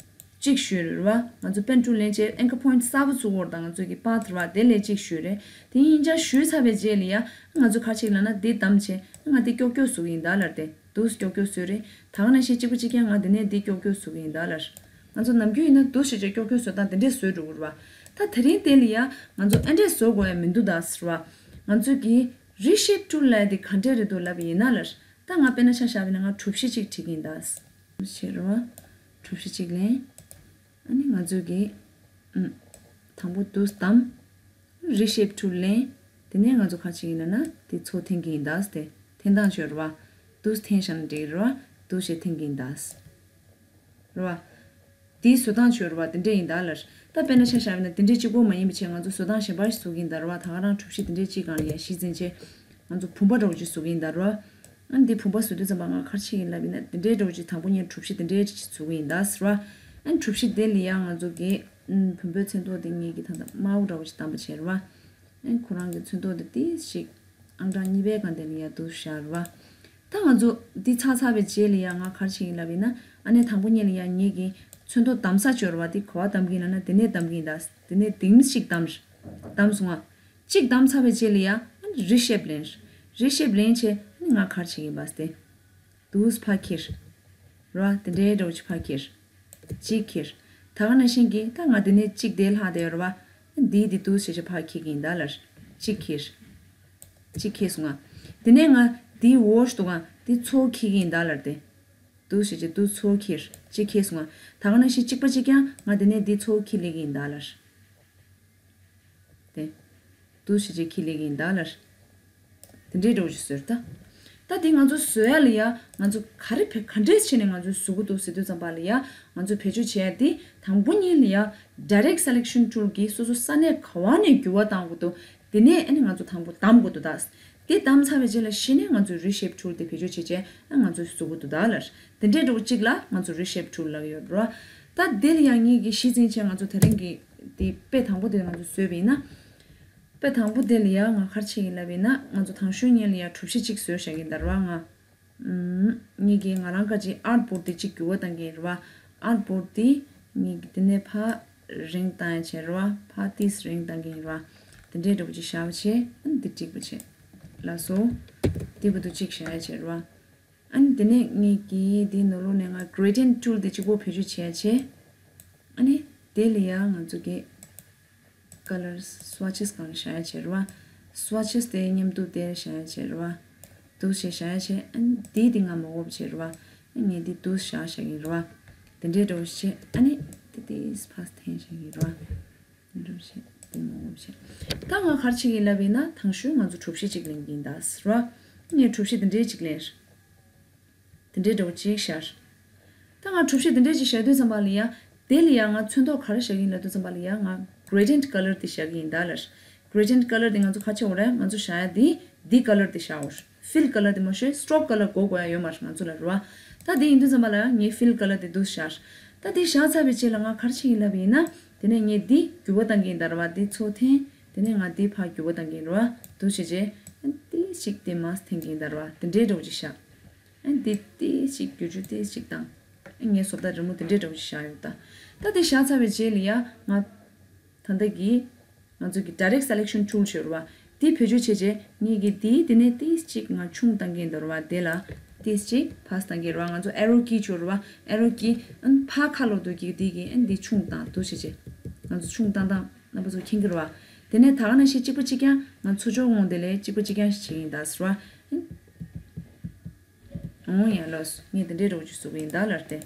གཅིག་ཞུས་རེད་བ། ང་ཚོ་pen tool ལེན་བྱས་anchor point གསར་པ་བཙུགས་ཡོད་རེད། ད་ང་ཚོས་ཀྱི་path རེད་བ། དེ་ལ་གཅིག་ཞུས་རེད། དེ་ཡིན་ཙང་ཞུས་ཚར་བའི་རྗེས་ལ་ཡ། ང་ཚོ་ག་རེ་བྱེད་ཀྱི་ལབ་ན་འདི་བདམས་བྱས། ང་འདི་ཀྱོག་ཀྱོག་བཟོ་གི་ཡིན་ད་ལབ་དེ། འདུག་སེ་ཀྱོག་ཀྱོག་བཟོས་རེད། ད་ག་ནང་བཞིན་གཅིག་པ་གཅིག་རྐྱང་ང་འདི་ནས་འདི་ཀྱོག་ཀྱོག་བཟོ་གི་ཡིན་ད་ལབ། ང་ཚོ་ནམ་རྒྱུན་ཡིན་ན་འདུག་སེ་བྱས་ཀྱོག་ཀྱོག་བཟོ་སྟངས་འདི་འདྲས་བཟོས་འགྲོ་གི་རེད་བ། ད་དེ་རིང་དེ་ལ་ཡ་ང་ཚོ་ཨེ་འདྲས་བཟོ་དགོས་ཡ་མི་འདུག་ད་ཟེར་བ། ང་ཚོ་གི་reshape tool ལབ་ཡ་དེ་ག་འདྲས་རེད་འདུག་ལབ་པ་ཡིན་ན་ལབ། ད་ང་དཔེར་ན་ཆ་བཞག་པ་ཡིན་ན་ང་གྲུ་བཞི་གཅིག་བྲིས་ཀྱི་ཡིན་ད་ཟེར་བ། གྲུ་བཞི་གཅིག་ལེན། ཨ་ནི་ང་ཚོ་གི་ཨུམ། དང་པོ་འདུག་སེ་བདམས། reshape tool ལེན། དེ་ནས་ང་ཚོ་ག་རེ་བྱེད་ཀྱི་ཡིན་ན་ན་དེ་ཚོ་འཐེན་གྱི་ཡིན་ད་ཟེར་ཏེ། འཐེན་སྟངས་ཅིག་ཡོད་རེད་བ། འདུག་སེ་འཐེན་བཞག་ན་འགྲིག་གི་རེད་བ། འདུག་སེ་འཐེན་གྱི་ཡིན་ད་ཟེར། རེད་བ། དེའི་བཟོ་སྟངས་ཅིག་ཡོད་རེད་བ། དེ་འདྲས་ཡིན་ད་ལབ། ད་དཔེར་ན་ཆ་བཞག་པ་ཡིན་ན་དེ་འདྲས་གཅིག་པོ་མ་ཡིན་པ་བྱས་ང་ཚོ་བཟོ་སྟངས་གཞན་པ་ཞིག་བཟོ་གི་ཡིན་ད་རེད་བ། ད་ག་རང་གྲུ་བཞི་དེ་འདྲས་གཅིག་སྒང་ལ་ཡ་གཞི་འཛིན་བྱས། ང་ཚོ་བུམ་པ་འདྲ་བོ་ཅིག་བཟོ་གི་ཡིན་ད་རེད་བ། ཨ་ནི་འདི་བུམ་པ་བཟོ་དུས་ཙམ་པ་ང་ག་རེ་བྱེད་ཀྱི་ཡིན་ལབ་ཡིན་ན་འདི་འདྲའི་འདྲ་བོ་ཅིག་དང་པོ་ངས་གྲུ་བཞི་འདི་འདྲའི་ཅིག་བཟོ་གི་ཡིན་ད་ཟེར་བ། ཨ་ནི་གྲུ་བཞི་དེ་ལ་ཡ་ང་ཚོ་གི་ཨམ། བུམ་པའི་ཚོན་མདོག་དེ་ངེད་ཀྱིས་ད་ལྟ་དམར་པོ་འདྲ་བོ་ཞིག་བདམས་པ་བྱས་རེད་བ། ཨ་ནི་ཁོ་རང་གི་ཚོན་མདོག་དེ་ཏིག་ཞིག་ཨང་གྲངས་གཉིས་པའི་སྒང་དེ་ལ་ཡ་འདུག་བཞག་རེད་བ། ད་ང་ཚོ་འདི་ཚར་ཚར་བའི་རྗེས་ལ་ཡ་ང་ག་རེ་བྱེད་ཀྱི་ཡིན་ལབ་ཡིན་ན། ཨ་ནི་དང་པོ་ཉིད་ལ་ཡ་ངེད་ཀྱིས་ཚོན་མདོག་བདམས་ས་ཅིག་ཡོད་རེད་བ། དེ་ག་པར་བདམས་ཀྱི་ཡིན་ལབ་ན་དེ་ནས་བདམས་ཀྱི་ཡིན་ད། དེ་ནས་དེ་མོ་ཞིག་བདམས། བདམས་སོང་ང་། གཅིག་བདམས་ཚར་བའི་རྗེས་ལ་ཡ་ཨ་ནི་reshape ལེན། reshape ལེན་བྱས་ཨ་ནི་ང་ག་རེ་བྱེད་ཀྱི་ཡིན་པ་ཟེར་ཏེ། འདུག་སེ་ཕར་ཁྱེར། རེད་བ། དེ་འདྲའི་འདྲ་བོ་ཅིག་ཕར་ཁྱེར། གཅིག་ཁྱེར། ད་ག་ནང་བཞིན་གྱི་ད་ང་དེ་ནས་གཅིག་དེ་ལྷག་བསྡད་ཡོད་རེད་བ། འདིའི་འདི་འདུག་སེ་བྱས་ཕར་ཁྱེར་གྱི་ཡིན་ད་ལབ། གཅིག་ཁྱེར། གཅིག་ཁྱེར་སོང་ང་། དེ་ནས་ང་འདིའི་འོག་ཞིག་འདུག་ག་འདི་ཚུར་ཁྱེར་གྱི་ཡིན་ད་ལབ་དེ། འདུག་སེ་བྱས་འདུག་ཚུར་ཁྱེར། གཅིག་ཁྱེར་སོང་ང་། ད་ག་ནང་བཞིན་གཅིག་པ་གཅིག་རྐྱང་ང་དེ་ནས་འདི་ཚུར་ཁྱེར་སླེབས་ཀྱི་ཡིན་ད་ལབ། དེ། འདུག་སེ་བྱས་ཁྱེར་སླེབས་ཀྱི་ཡིན་ད་ལབ། དེ་འདྲའི་འདྲ་བོ་ཞིག་བཟོས་ད། ད་དེ་ང་ཚོ་བཟོ་ཡ་ལ་ཡ་ང་ཚོ་ག་རེ་བེད་ག་འདྲས་བྱས་ནས་ང་ཚོས་བཟོ་གི་འདུག་ཟེར་དུས་ཙམ་པ་ལ་ཡ། ང་ཚོ་བེད་སྤྱོད་བྱེད་ཡ་དེ་དང་པོ་ཉིད་ལ་ཡ་direct selection tool གིས་སོ་སོ་ས་གནས་ག་བ་ནས་འགྱུར་བ་གཏང་དགོས་འདུག་དེ་ནས་ཨ་ནི་ང་ཚོ་དང་པོ་བདམས་དགོས་འདུག་ད། དེ་བདམས་ཚར་བའི་རྗེས་ལ་གཞི་ནས་ང་ཚོས་reshape tool དེ་བེད་སྤྱོད་བྱེད་བྱས་ཨ་ང་ཚོས་བཟོ་གི་འདུག་ད་ལབ། དེ་འདྲའི་འདྲ་བོ་གཅིག་ལ་ང་ཚོ་reshape tool ལབ་ཀྱི་ཡོད་རེད་བ། ད་དེ་ལ་ཡང་ངེད་ཀྱིས་གཞི་འཛིན་བྱས་ང་ཚོ་དེ་རིང་གི་དེ་དཔེ་དང་པོ་དེ་ང་ཚོ་བཟོས་པ་ཡིན་ན། དཔེ་དང་པོ་དེ་ལ་ཡང་ང་ག་རེ་བྱེད་ཀྱི་ཡིན་ལབ་ཡིན་ན། ང་ཚོ་དང་ཤོས་ཉིད་ལ་ཡང་གྲུ་བཞི་གཅིག་བཟོས་བཞག་གི་ཡིན་ད་རེད་བ། ང་ཨུམ། ངེད་ཀྱིས་ང་རང་ག་ཅིག་artboard དེ་གཅིག་འགྱུར་བ་གཏང་གི་ཡིན་རེད་བ། artboard དེ་ངེད་ཀྱིས་དེ་ནས་ཕར་རིང་བཏང་ཡ་བྱས་རེད་བ། ཕར་ཏིས་རིང་བཏང་གི་ཡིན་རེད་བ། དེ་འདྲའི་འདྲ་པོ་ཅིག་བཞག་པ་བྱས། ཨ་ནི་འདི་འགྲིག་པ་བྱས། ལགས་སོ། འདི་བར་དུ་གཅིག་བཞག་ཡ་བྱས་རེད་བ། ཨ་ནི་དེ་ནས་ངེད་ཀྱིས་འདིའི་ནང་ལོགས་ནས་ང་gradient tool དེ་གཅིག་པོ་བེད་སྤྱོད་བྱས་བྱས། ཨ་ནི་དེ་ལ་ཡང་ང་ཚོ་གི་color swatches སྒང་ལ་བཞག་ཡ་བྱས་རེད་བ། swatches དེ་མཉམ་དུ་དེར་བཞག་ཡ་བྱས་རེད་བ། འདུག་སེ་བཞག་ཡ་བྱས། ཨ་ནི་འདི་དེ་ང་མ་འོབ་བྱས་རེད་བ། ཨ་ནི་ངས་འདི་འདུག་སེ་བཞག་བཞག་གི་རེད་བ། དེ་འདྲའི་འདྲ་པོ་བྱས། ཨ་ནི་དེ་དེ་path འཐེན་བཞག་གི་རེད་བ། འདྲ་བྱས་དེ་མང་པོ་བྱས། ད་ང་ག་རེ་བྱེད་ཀྱི་ཡིན་ལབ་ཡིན་ན། དང་ཤོས་ང་ཚོ་གྲུ་བཞི་གཅིག་ལེན་གྱི་ཡིན་ད་ཟེར་བ། ངས་གྲུ་བཞི་འདི་འདྲའི་གཅིག་ལེན། འདི་འདྲའི་འདྲ་པོ་གཅིག་བཞག། ད་ང་གྲུ་བཞི་འདི་འདྲའི་གཅིག་བཞག་དུས་ཙམ་པ་ལ་ཡ། དེ་ལ་ཡ་ང་ཚོན་མདོག་ག་རེ་བཞག་གི་ཡིན་ལབ་དུས་ཙམ་པ་ལ་ཡ། ང་gradient color དེ་བཞག་གི་ཡིན་ད་ལབ། gradient color དེ་ང་ཚོ་ག་རེ་བྱེད་དགོས་རེད། ང་ཚོ་བཞག་ཡ་དེ་འདི་color དེ་བཞག་དགོས། fill color དེ་མ་ཤེས་stroke color དགོས་དགོས་ཡ་ཡོད་མ་རེད་ང་ཚོ་ལ་རེད་བ། ད་དེ་ཡིན་དུས་ཙམ་པ་ལ་ཡ་ངས་fill color དེ་འདུག་སེ་བཞག། ད་དེ་བཞག་ཚར་བའི་རྗེས་ལ་ང་ག་རེ་བྱེད་ཀྱི་ཡིན་ལབ་ཡིན་ན། དེ་ནས་ངས་འདི་འགྱུར་བ་གཏང་གི་ཡིན་ད་རེད་བ། འདི་ཚུར་འཐེན། དེ་ནས་ང་འདི་ཕར་འགྱུར་བ་བཏང་གིན་རེད་བ། འདུག་བྱས་རྗེས་ཨ་ནི་ཏིས་ཅིག་དེ་མར་འཐེན་གིན་ད་རེད་བ། དེ་འདྲའི་འདྲ་བོ་ཅིག་བཞག་ཨ་ནི་འདི་ཏིས་ཅིག་བསྒྱུར་བཅོས་ཏིས་ཅིག་བཏང་། ཨ་ངའི་བཟོ་ལྟ་རི་མོ་དེ་འདྲའི་འདྲ་བོ་ཅིག་བཞག་ཡོད་ད། ད་དེ་བཞག་ཚར་བའི་རྗེས་ལ་ཡ་ང་ད་ལྟ་གི་ང་ཚོ་གི་direct selection tool ཞིག་ཡོད་རེད་བ། དེ་བེད་སྤྱོད་བྱས་རྗེས་ངེད་ཀྱིས་དེའི་དེ་ནས་ཏིས་ཅིག་ང་ཆུང་བཏང་གིན་འདུག་རེད་བ། དེ་ལ་ཏིས་ཅིག་ཕར་བཏང་གིན་རེད་བ། ང་ཚོ་arrow key ཞིག་ཡོད་རེད་བ། arrow key ཨ་ནི་ཕར་ཁ་ལོག་འདུག་གི་དེ་གི་ཨ་ནི་དེ་ཆུང་བཏང་འདུག་བྱས་རྗེས་ང་ཚོ་ཆུང་བཏང་བཏང་རྣམ་པ་ཚོ་མཁྱེན་གྱི་རེད་བ། དེ་ནས་ད་ག་ནང་བཞིན་གཅིག་པ་གཅིག་རྐྱང་ང་ཚོ་ཕྱོགས་ངོས་དེ་ལས་གཅིག་པ་གཅིག་རྐྱང་ཞིག་བྱེད་ཀྱིན་ད་ཟེར་བ། ཨོང་ཡ་ལོས་ངས་དེ་འདྲའི་རོགས་ཅིག་བཟོ་གི་ཡིན་ད་ལར་ཏེ།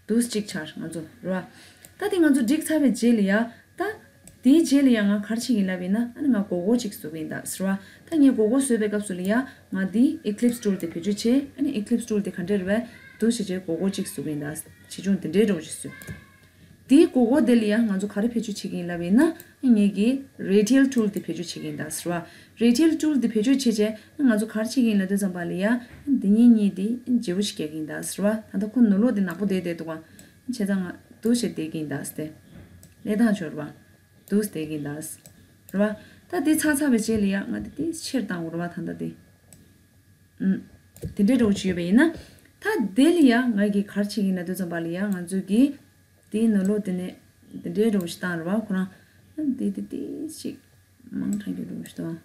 འདུག་གཅིག་ཆར་ང་ཚོ་རེད་བ། ད་དེ་ང་ཚོ་འགྲིག་ཚར་བའི་རྗེས་ལ་ཡ་ད། དེའི་རྗེས་ལ་ཡ་ང་ག་རེ་བྱེད་ཀྱི་ཡིན་ལབ་ཡིན་ན་ཨ་ནི་ང་མགོ་སྐོར་ཅིག་བཟོ་གི་ཡིན་ད་ཟེར་བ། ད་ངས་མགོ་སྐོར་བཟོས་པའི་སྐབས་སུ་ལ་ཡ་ང་འདི་ellipse tool དེ་བེད་སྤྱོད་བྱས། ཨ་ནི་ellipse tool དེ་ག་འདྲ་རེད་བས་འདུག་བྱས་བྱས་མགོ་སྐོར་ཅིག་བཟོ་གི་ཡིན་ད། ཆེ་ཆུང་དེ་འདྲའི་རོགས་ཅིག་བཟོས། དེའི་མགོ་སྐོར་དེ་ལ་ཡང་ང་ཚོ་ག་རེ་བེད་སྤྱོད་བྱེད་ཀྱི་ཡིན་ལབ་ཡིན་ན། ངེད་ཀྱིས་radial tool དེ་བེད་སྤྱོད་བྱེད་ཀྱི་ཡིན་ད་ཟེར་བ། radial tool དེ་བེད་སྤྱོད་བྱས་རྗེས་ང་ཚོ་ག་རེ་བྱེད་ཀྱི་ཡིན་ལབ་དུས་ཙམ་པ་ལ་ཡ། འདི་གཉིས་གཉིས་དེ་བརྗེ་པོ་ཞིག་རྒྱག་གི་ཡིན་ད་ཟེར་བ། ད་ལྟ་ཁོ་ནོར་ལོག་དེ་ནག་པོ་བསྡད་བསྡད་འདུག་ག་བྱས་ཙང་ང་འདུག་བྱས་བསྡད་ཀྱི་ཡིན་ད་ཟེར་ཏེ། ལས་སྟངས་ཆོར་བ། འདུག་བསྡད་ཀྱི་ཡིན་ད་ཟེར་བ། ད་དེ་ཚར་ཚར་བའི་རྗེས་ལ་ཡ་ང་དེ་དེ་ཆེར་བཏང་དགོས་རེད་བ་ད་ལྟ་དེ། ཨུམ། དེ་འདྲའི་འདྲ་བོ་ཅིག་ཡོད་པ་ཡིན་ན། ད་དེ་ལ་ཡ་ང་གིས་ག་རེ་བྱེད་ཀྱི་ཡིན་ལབ་དུས་ཙམ་པ་ལ་ཡ་ང་ཚོས་ཀྱིས། དེའི་ནང་ལོགས་དེ་ནས་དེ་འདྲའི་འདྲ་བོ་ཞིག་བཏང་རེད་བ་ཁོ་རང་། དེ་དེ་དེ་ཞིག་མང་དྲགས་ཀྱི་འདྲ་བོ་ཞིག་བཏང་།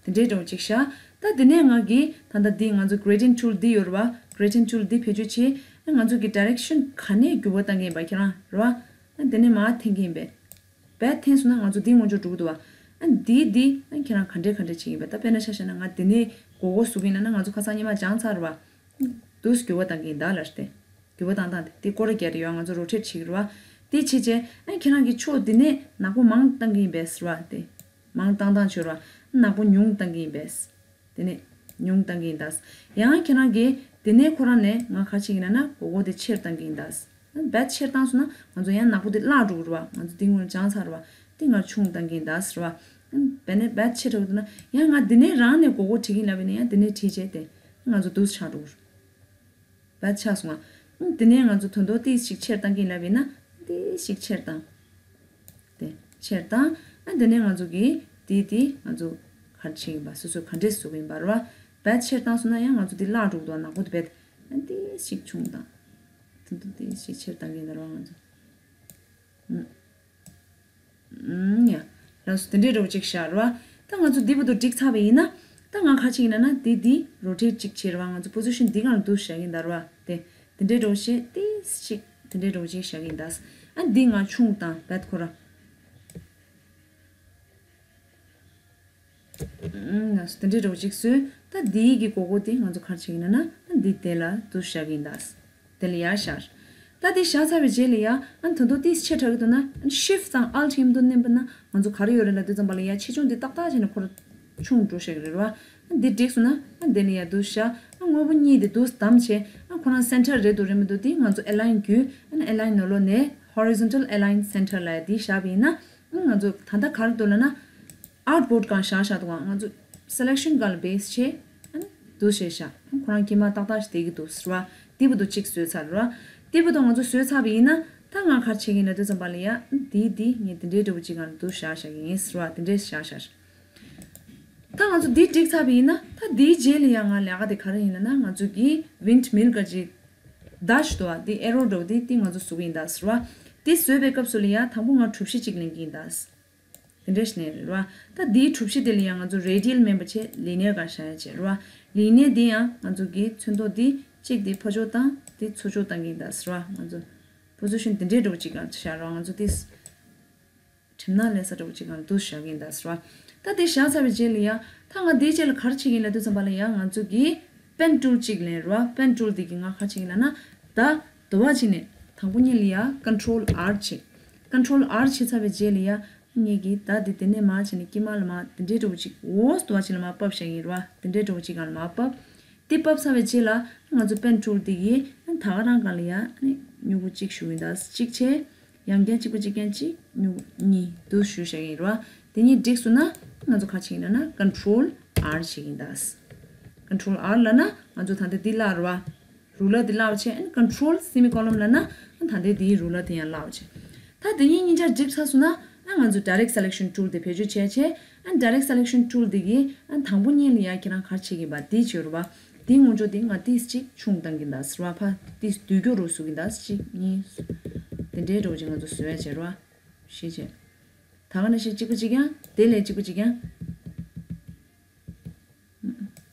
དེ་འདྲའི་འདྲ་བོ་ཅིག་བཞག་ད་དེ་ནས་ང་གིས་ད་ལྟ་འདི་ང་ཚོ་gradient tool འདི་ཡོད་རེད་བ། gradient tool འདི་བེད་སྤྱོད་བྱས། ང་ཚོ་གི་direction ག་ནས་འགྱུར་བ་བཏང་གི་ཡིན་པ་ཁྱེད་རང་རེད་བ། དེ་ནས་མར་འཐེན་གི་ཡིན་པས། བད་འཐེན་སོང་ན་ང་ཚོ་འདི་སྔོན་ཆད་འགྲོ་གི་འདུག་བ། ཨ་འདི་འདི་ཨ་ཁྱེད་རང་ག་འདྲས་ག་འདྲས་བྱེད་ཀྱི་ཡིན་པ། ད་དཔེར་ན་ཆ་བཞག་ན་ང་འདི་ནས་མགོ་སྐོར་བཟོ་གི་ཡིན་ལབ་ན་ང་ཚོ་ཁ་སང་ཉི་མ་སྦྱངས་ཚར་བ། འདུག་འགྱུར་བ་བཏང་གི་ཡིན་ད་ལབ་སྟེ། འགྱུར་བ་བཏང་སྟངས་དེ་དེ་སྐོར་ར་རྒྱག་རེ་ཡོད། ང་ཚོ་rotate བྱེད་ཀྱི་རེད་བ། དེ་བྱས་རྗེས་ཨ་ཁྱེད་རང་གི་ཕྱོགས་འདི་ནས་ནག་པོ་མང་བཏང་གི་ཡིན་པས་ཟེར་བ་དེ། མང་བཏང་སྟངས་བྱོས་ར། ནག་པོ་ཉུང་བཏང་གི་ཡིན་པས། དེ་ནས་ཉུང་བཏང་གི་ཡིན་ད། ཡང་ཁྱེད་རང་གིས་དེ་ནས་ཁོ་རང་ནས་ང་ག་བྱེད་ཀྱི་ཡིན་ན་མགོ་སྐོར་དེ་ཆེར་བཏང་གི་ཡིན་ད། བད་ཆེར་བཏང་སོང་ན་ང་ཚོ་ཡང་ནག་པོ་དེ་བརླག་འགྲོ་གི་རེད་བ། ང་ཚོ་དེ་སྔོན་སྦྱངས་ཚར་བ། དེ་ང་ཆུང་བཏང་གི་ཡིན་ད་ཟེར་བ། བད་ནས་བད་ཆེ་དྲགས་འདུག་ན་ཡང་ང་དེ་ནས་རང་ནས་མགོ་སྐོར་བྲིས་ཀྱི་ཡིན་ལབ་ཡིན་ན་ཡང་དེ་ནས་བྲིས་བྱས་ཏེ་ང་ཚོ་འདུག་ཆགས་འགྲོ་གི་རེད། བད་ཆགས་སོང་ང་། དེ་ནས་ང་ཚོ་དོན་དོ་ཏིག་ཞིག་ཆེར་བཏང་གི་ཡིན་ལབ་ཡིན་ན་ཏིག་ཞིག་ཆེར་བཏང་། དེ་ཆེར་བཏང་། ཨ་དེ་ནས་ང་ཚོ་གིས་དེ་དེ་ང་ཚོ་ག་རེ་བྱེད་ཀྱི་ཡིན་པ་སོ་སོས་ག་འདྲས་བཟོ་གི་ཡིན་པ་རེད་བ། བད་ཆེར་བཏང་སོང་ན་ཡང་ང་ཚོ་དེ་བརླག་འགྲོ་གི་འདུག་ནག་པོ་དེ་བད། ཨ་ཏིག་ཞིག་ཆུང་བཏང་། དོན་དོ་ཏིག་ཞིག་ཆེར་བཏང་གི་ཡིན་ད་རེད་བ་ང་ཚོ། ཨུམ། ཨུམ། ཡ། ལགས་སོ་དེ་འདྲའི་འདྲ་བོ་ཅིག་བཞག་རེད་བ། ད་ང་ཚོ་འདི་བར་དུ་འགྲིག་ཚར་བ་ཡིན་ན། ད་ང་ག་རེ་བྱེད་ཀྱི་ཡིན་ན་འདི་འདི་rotate ཅིག་བྱེད་རེད་བ། ང་ཚོ་position འདི་སྒང་ལ་འདུག་བཞག་གི་ཡིན་ད་རེད་བ། དེ་དེ་འདྲའི་འདྲ་བོ་བྱས་ཏིག་ཅིག་དེ་འདྲའི་འདྲ་བོ་ཅིག་བཞག་གི་ཡིན་ད། ཨ་འདི་ང་ཆུང་བཏང་བད་ཁོ་ར། ཨུམ། ལགས་སོ་དེ་འདྲའི་འདྲ་བོ་ཅིག་བཟོས། ད་འདིའི་གི་མགོ་སྐོར་དེ་ང་ཚོ་ག་རེ་བྱེད་ཀྱི་ཡིན་ན་ན་འདི་དེ་ལ་འདུག་བཞག་གི་ཡིན་ད། དེ་ལ་ཡར་བཞག་ད་དེ་བཞག་ཚར་བའི་རྗེས་ལ་ཡ་ཨ་དོན་དོ་ཏིག་ཆེ་དྲགས་ཀྱི་འདུག་ན་shift དང་alt མཉམ་དུ་མནན་པ་ན་ང་ཚོ་ག་རེ་ཡོད་རེད་ལབ་དུས་ཙམ་པ་ལ་ཡ་ཆེ་ཆུང་འདི་ཏག་ཏག་བྱས་ནས་ཁོ་ར་ཆུང་འགྲོ་བཞག་གི་རེད་བ། ཨ་འདི་འགྲིག་སོང་ན་ཨ་འདི་ལ་ཡ་འདུག་བཞག་ཨ་དངོས་པོ་གཉིས་དེ་འདུག་བསྡམས་བྱས་ཨ་ཁོ་རང་center རེད་འདུག་རེད་མི་འདུག་དེ་ང་ཚོ་align བརྒྱུད་ཨ་align ནང་ལོགས་ནས་horizontal align center ལབ་ཡ་དེ་བཞག་པ་ཡིན་ན་ཨ་ང་ཚོ་ད་ལྟ་ག་རེ་འདུག་ལབ་ན། Artboard སྒང་བཞག་བཞག་འདུག་ག་ང་ཚོ་selection སྒང་ལ་base བྱས། ཨ་ནི་འདུག་བྱས་བཞག་ཁོ་རང་དཀྱིལ་མ་ཏག་ཏག་ཞིག་བསྡད་ཀྱི་འདུག་ཟེར་བ། འདི་བར་དུ་གཅིག་བཟོས་ཚར་རེད་བ། འདི་བར་དུ་ང་ཚོ་བཟོས་ཚར་བ་ཡིན་ན་ད་ང་ག་རེ་བྱེད་ཀྱི་ཡིན་ལབ་དུས་ཙམ་པ་ལ་ཡ་འདི་འདི་ངས་འདི་འདྲའི་འདྲ་བོ་གཅིག་སྒང་ལ་འདུག་བཞག་བཞག་གི་ཡིན་ཟེར་བ་འདི་འདྲས་བཞག་བཞག་ད་ང་ཚོ་འདི་འགྲིག་ཚར་བ་ཡིན་ན་ད་འདིའི་རྗེས་ལ་ཡ་ང་ལས་ཀ་དེ་ག་རེ་ཡིན་ལབ་ན་ང་ཚོ་གི་windmill ག་ཅིག་dash འདུག་བ་འདི་arrow འདྲ་བོ་འདི་འདི་ང་ཚོ་བཟོ་གི་ཡིན་ད་ཟེར་བ། འདི་བཟོས་པའི་སྐབས་སུ་ལ་ཡ་དང་པོ་ང་གྲུ་བཞི་གཅིག་ལེན་གི་ཡིན་ད། དེ་འདྲས་ནས་རེད་བ། ད་འདིའི་གྲུ་བཞི་དེ་ལ་ཡང་ང་ཚོ་radial མིན་པ་བྱས་linear ག་བཞག་ཡ་བྱས་རེད་བ། linear འདི་ཡང་ང་ཚོ་གི་ཚོན་མདོག་འདི་གཅིག་འདི་ཕར་ཕྱོགས་བཏང་འདི་ཚུར་ཕྱོགས་བཏང་གི་ཡིན་ད་ཟེར་བ། ང་ཚོ་position འདི་འདྲས་འདྲ་བོ་ཅིག་ག་བཞག་རེད་བ། ང་ཚོ་འདི་གྲིབ་ནག་ལས་ས་འདྲ་བོ་ཅིག་ག་འདུག་བཞག་གི་ཡིན་ད་ཟེར་བ། ད་འདི་བཞག་ཚར་བའི་རྗེས་ལ་ཡང་ད་ང་འདིའི་རྗེས་ལ་ག་རེ་བྱེད་ཀྱི་ཡིན་ལབ་དུས་ཙམ་པ་ལ་ཡང་ང་ཚོ་གི་pen tool གཅིག་ལེན་རེད་བ། pen tool འདི་གི་ང་ག་རེ་བྱེད་ཀྱི་ཡིན་ལབ་ན་ད་དོ་བ་བྱས་ནས་དང་པོ་ཉིད་ལ་ཡ་control R བྱེད། control R བྱས་ཚར་བའི་རྗེས་ལ་ཡ་ངེད་ཀྱིས་ད་འདི་དེ་ནས་མར་བྱས་ནས་དཀྱིལ་མ་ལ་མར་དེ་འདྲའི་འདྲ་བོ་ཅིག་འོ་དོ་བ་བྱས་ལ་མར་ཕབ་བཞག་ཡིན་རེད་བ། དེ་འདྲའི་འདྲ་བོ་ཅིག་སྒང་ལ་མར་ཕབ། དེ་ཕབ་ཚར་བའི་རྗེས་ལ་ང་ཚོ་pen tool འདི་གིས་ད་ག་རང་སྒང་ལ་ཡ་མྱུ་གུ་གཅིག་གཞུ་ཡིན་ད་གཅིག་བྱས། ཡང་བསྐྱར་གཅིག་པ་གཅིག་རྐྱང་གཅིག་མྱུ་གུ་གཉིས་འདུག་གཞུ་བཞག་ཡིན་རེད་བ། དེ་གཉིས་འགྲིག་སོང་ན་ང་ཚོ་ག་བྱེད་ཀྱི་ཡིན་ལབ་ན་control R བྱེད་ཀྱི་ཡིན་ད། control R ལབ་ན་ང་ཚོ་ད་ལྟ་འདི་བརླག་རེད་བ། ruler འདི་བརླག་བྱས་ཨ་ནི་control semicolon ལབ་ན་ད་ལྟའི་འདིའི་ruler འདི་ཡང་བརླག་བྱས། ད་དེ་གཉིས་གཉིས་ཆ་འགྲིག་ཚར་སོང་ན་ ད་ང་ཚོ་direct selection tool དེ་བེད་སྤྱོད་བྱས་བྱས། ཨ་direct selection tool དེ་གིས་ཨ་དང་པོ་ཉིད་ལ་ཡ་ཁྱེད་རང་ག་རེ་བྱེད་ཀྱི་ཡིན་པ་དེ་བྱོས་ར་བ། དེའི་སྔོན་འཇུག་དེ་ང་ཏིས་ཅིག་ཆུང་བཏང་གིན་གདའ་ཟེར་བ། ཕ་ཏིས་བསྡུས་རྒྱུ་རུ་བཟོ་གིན་གདའ། གཅིག་གཉིས། དེ་འདྲའི་འགྲོ་ཅིག་ང་ཚོ་བཟོ་ཡ་བྱེད་ར་བ། ཤེས་བྱས། ད་ག་ནང་བཞིན་གཅིག་པ་གཅིག་རྐྱང་། དེ་ལས་གཅིག་པ་གཅིག་རྐྱང་།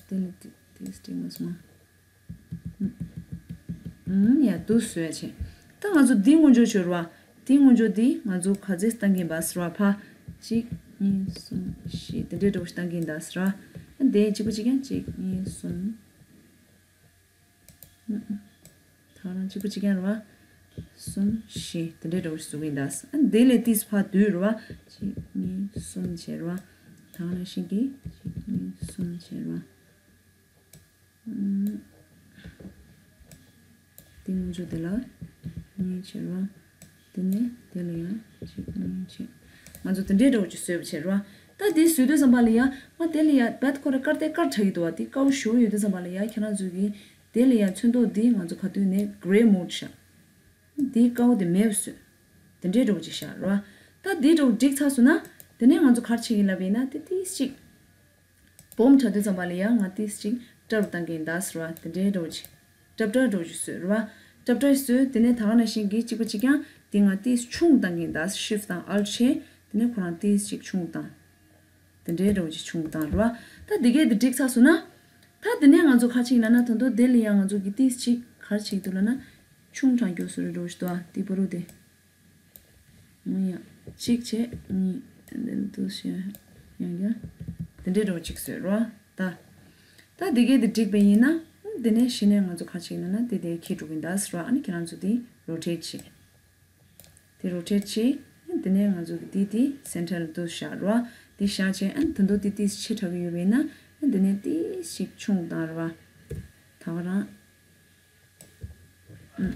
དེ་ལས་དེ་དེ་སྟེང་མ་སོང་། ཡ་དུ་བཟོས་བྱས། ད་ང་ཚོ་འདི་སྔོན་འཇུག་བྱོས་ར་བ། འདི་སྔོན་འཇུག་འདི་ང་ཚོ་ག་ཚོད་བཏང་གིན་པ་ཟེར་བ། ཕ། གཅིག་གཉིས། གསུམ། བཞི། དེ་འདྲའི་འགྲོ་བཏང་གིན་གདའ་ཟེར་བ། དེ་གཅིག་པ་གཅིག་རྐྱང་། གཅིག་གཉིས། གསུམ། ད་རང་གཅིག་པ་གཅིག་རྐྱང་ར་བ། གསུམ། བཞི། དེ་འདྲའི་འགྲོ་བཟོ་གིན་གདའ། ཨ་དེ་ལས་ཏིས་ཕ་བསྡུས་ར་བ། གཅིག་གཉིས། གསུམ་བྱས་ར་བ། ད་ག་ནང་བཞིན་གྱི་གཅིག་གཉིས། གསུམ་བྱས་ར་བ། ཨུམ། དེ་སྔོན་འཇུག་དེ་ལ་གཉིས་བྱས་ར་བ། དེ་ནས་དེ་ལ་ཡང་གཅིག་གཉིས་བྱས། ང་ཚོ་དེ་འདྲའི་འདྲ་བོ་ཅིག་བཟོས་པ་བྱས་ར་བ། ད་དེ་བཟོས་དུས་ཙམ་པ་ལ་ཡ། ང་དེ་ལ་ཡ་བད་ཁོ་ར་དཀར་དེ་དཀར་དྲག་གི་འདུག་བ། དེ་དཀར་པོ་ཞེ་པོ་ཡོད་དུས་ཙམ་པ་ལ་ཡ། ཁྱེད་རང་ཚོ་གིས་དེ་ལ་ཡ་ཚོན་མདོག་འདི་ང་ཚོ་ག་དུས་ནས་gray mode བཞག་དེ་དཀར་པོ་དེ་མེད་པ་བཟོས། དེ་འདྲའི་འདྲ་བོ་ཅིག་བཞག་ར་བ། ད་དེ་འདྲ་བོ་འགྲིག་ཚར་སོང་ན། དེ་ནས་ང་ཚོ་ག་རེ་བྱེད་ཀྱི་ལབ་པ་ཡིན་ན། དེ་ཏིས་ཅིག་སྦོམ་དྲགས་དུས་ཙམ་པ་ལ་ཡ། ང་ཏིས་ཅིག་ཊབ་བཏང་གིན་གདའ་ཟེར་བ། དེ་འདྲའི་འདྲ་བོ་ཅིག་ཊབ་ཊབ་འདྲ་བོ་ཅིག་བཟོས་ར་བ། ཊབ་ཊབ་བཟོས། དེ་ནས་ད་ག་ནང་བཞིན་གྱི་གཅིག་པ་གཅིག་རྐྱང་དེ་ང་ཏིས་ཆུང་བཏང་གིན་གདའ། Shift དང་Alt བྱས། དེ་ནས་ཁོ་རང་ཏིས་ཅིག་ཆུང་བཏང་། དེ་འདྲའི་འདྲ་བོ་ཅིག་ཆུང་བཏང་ར་བ། ད་དེ་གས་དེ་འགྲིག་ཚར་སོང་ན། ད་དེ་ནས་ང་ཚོ་ག་རེ་བྱེད་ཀྱི་ལབ་ན། ད་དུང་དེ་ལ་ཡ་ང་ཚོ་གིས་ཏིས་ཅིག་ག་རེ་བྱེད་ཀྱི་འདུག་ལབ་ན། ཆུང་དྲགས་རྒྱུ་བཟོ་འདྲ་འདྲ་བོ་ཅིག་འདུག་ཨ། དེ་བར་དུ་དེ། ཡང་གཅིག་བྱས། གཉིས། འདི་ལ་འདུག་བྱས། ཡང་ཡང་། དེ་འདྲའི་འདྲ་བོ་གཅིག་བཟོས་ར་བ། ད། ད་འདི་གས་འདི་འགྲིག་པ་ཡིན་ན། འདི་ནས་གཞི་ནས་ང་ཚོ་ག་རེ་བྱེད་ཀྱི་ཡིན་ན། འདི་དེ་འཁྱེར་འགྲོ་གི་ཡིན་ད་ཟེར་བ། ཨ་ནི་ཁྱེད་རང་ཚོ་འདི་rotate བྱེད། འདི་rotate བྱེད། འདི་ནས་ང་ཚོ་གི་འདི་འདི་center ལ་འདུག་བཞག་ར་བ། འདི་བཞག་བྱས། ཨ་ནི་ད་དུང་འདི་ཏིས་ཆེ་དྲགས་ཀྱི་ཡོད་པ་ཡིན་ན། ཨ་འདི་ནས་ཏིས་ཞིག་ཆུང་བཏང་ར་བ། ད་ག་རང་། ཨུམ།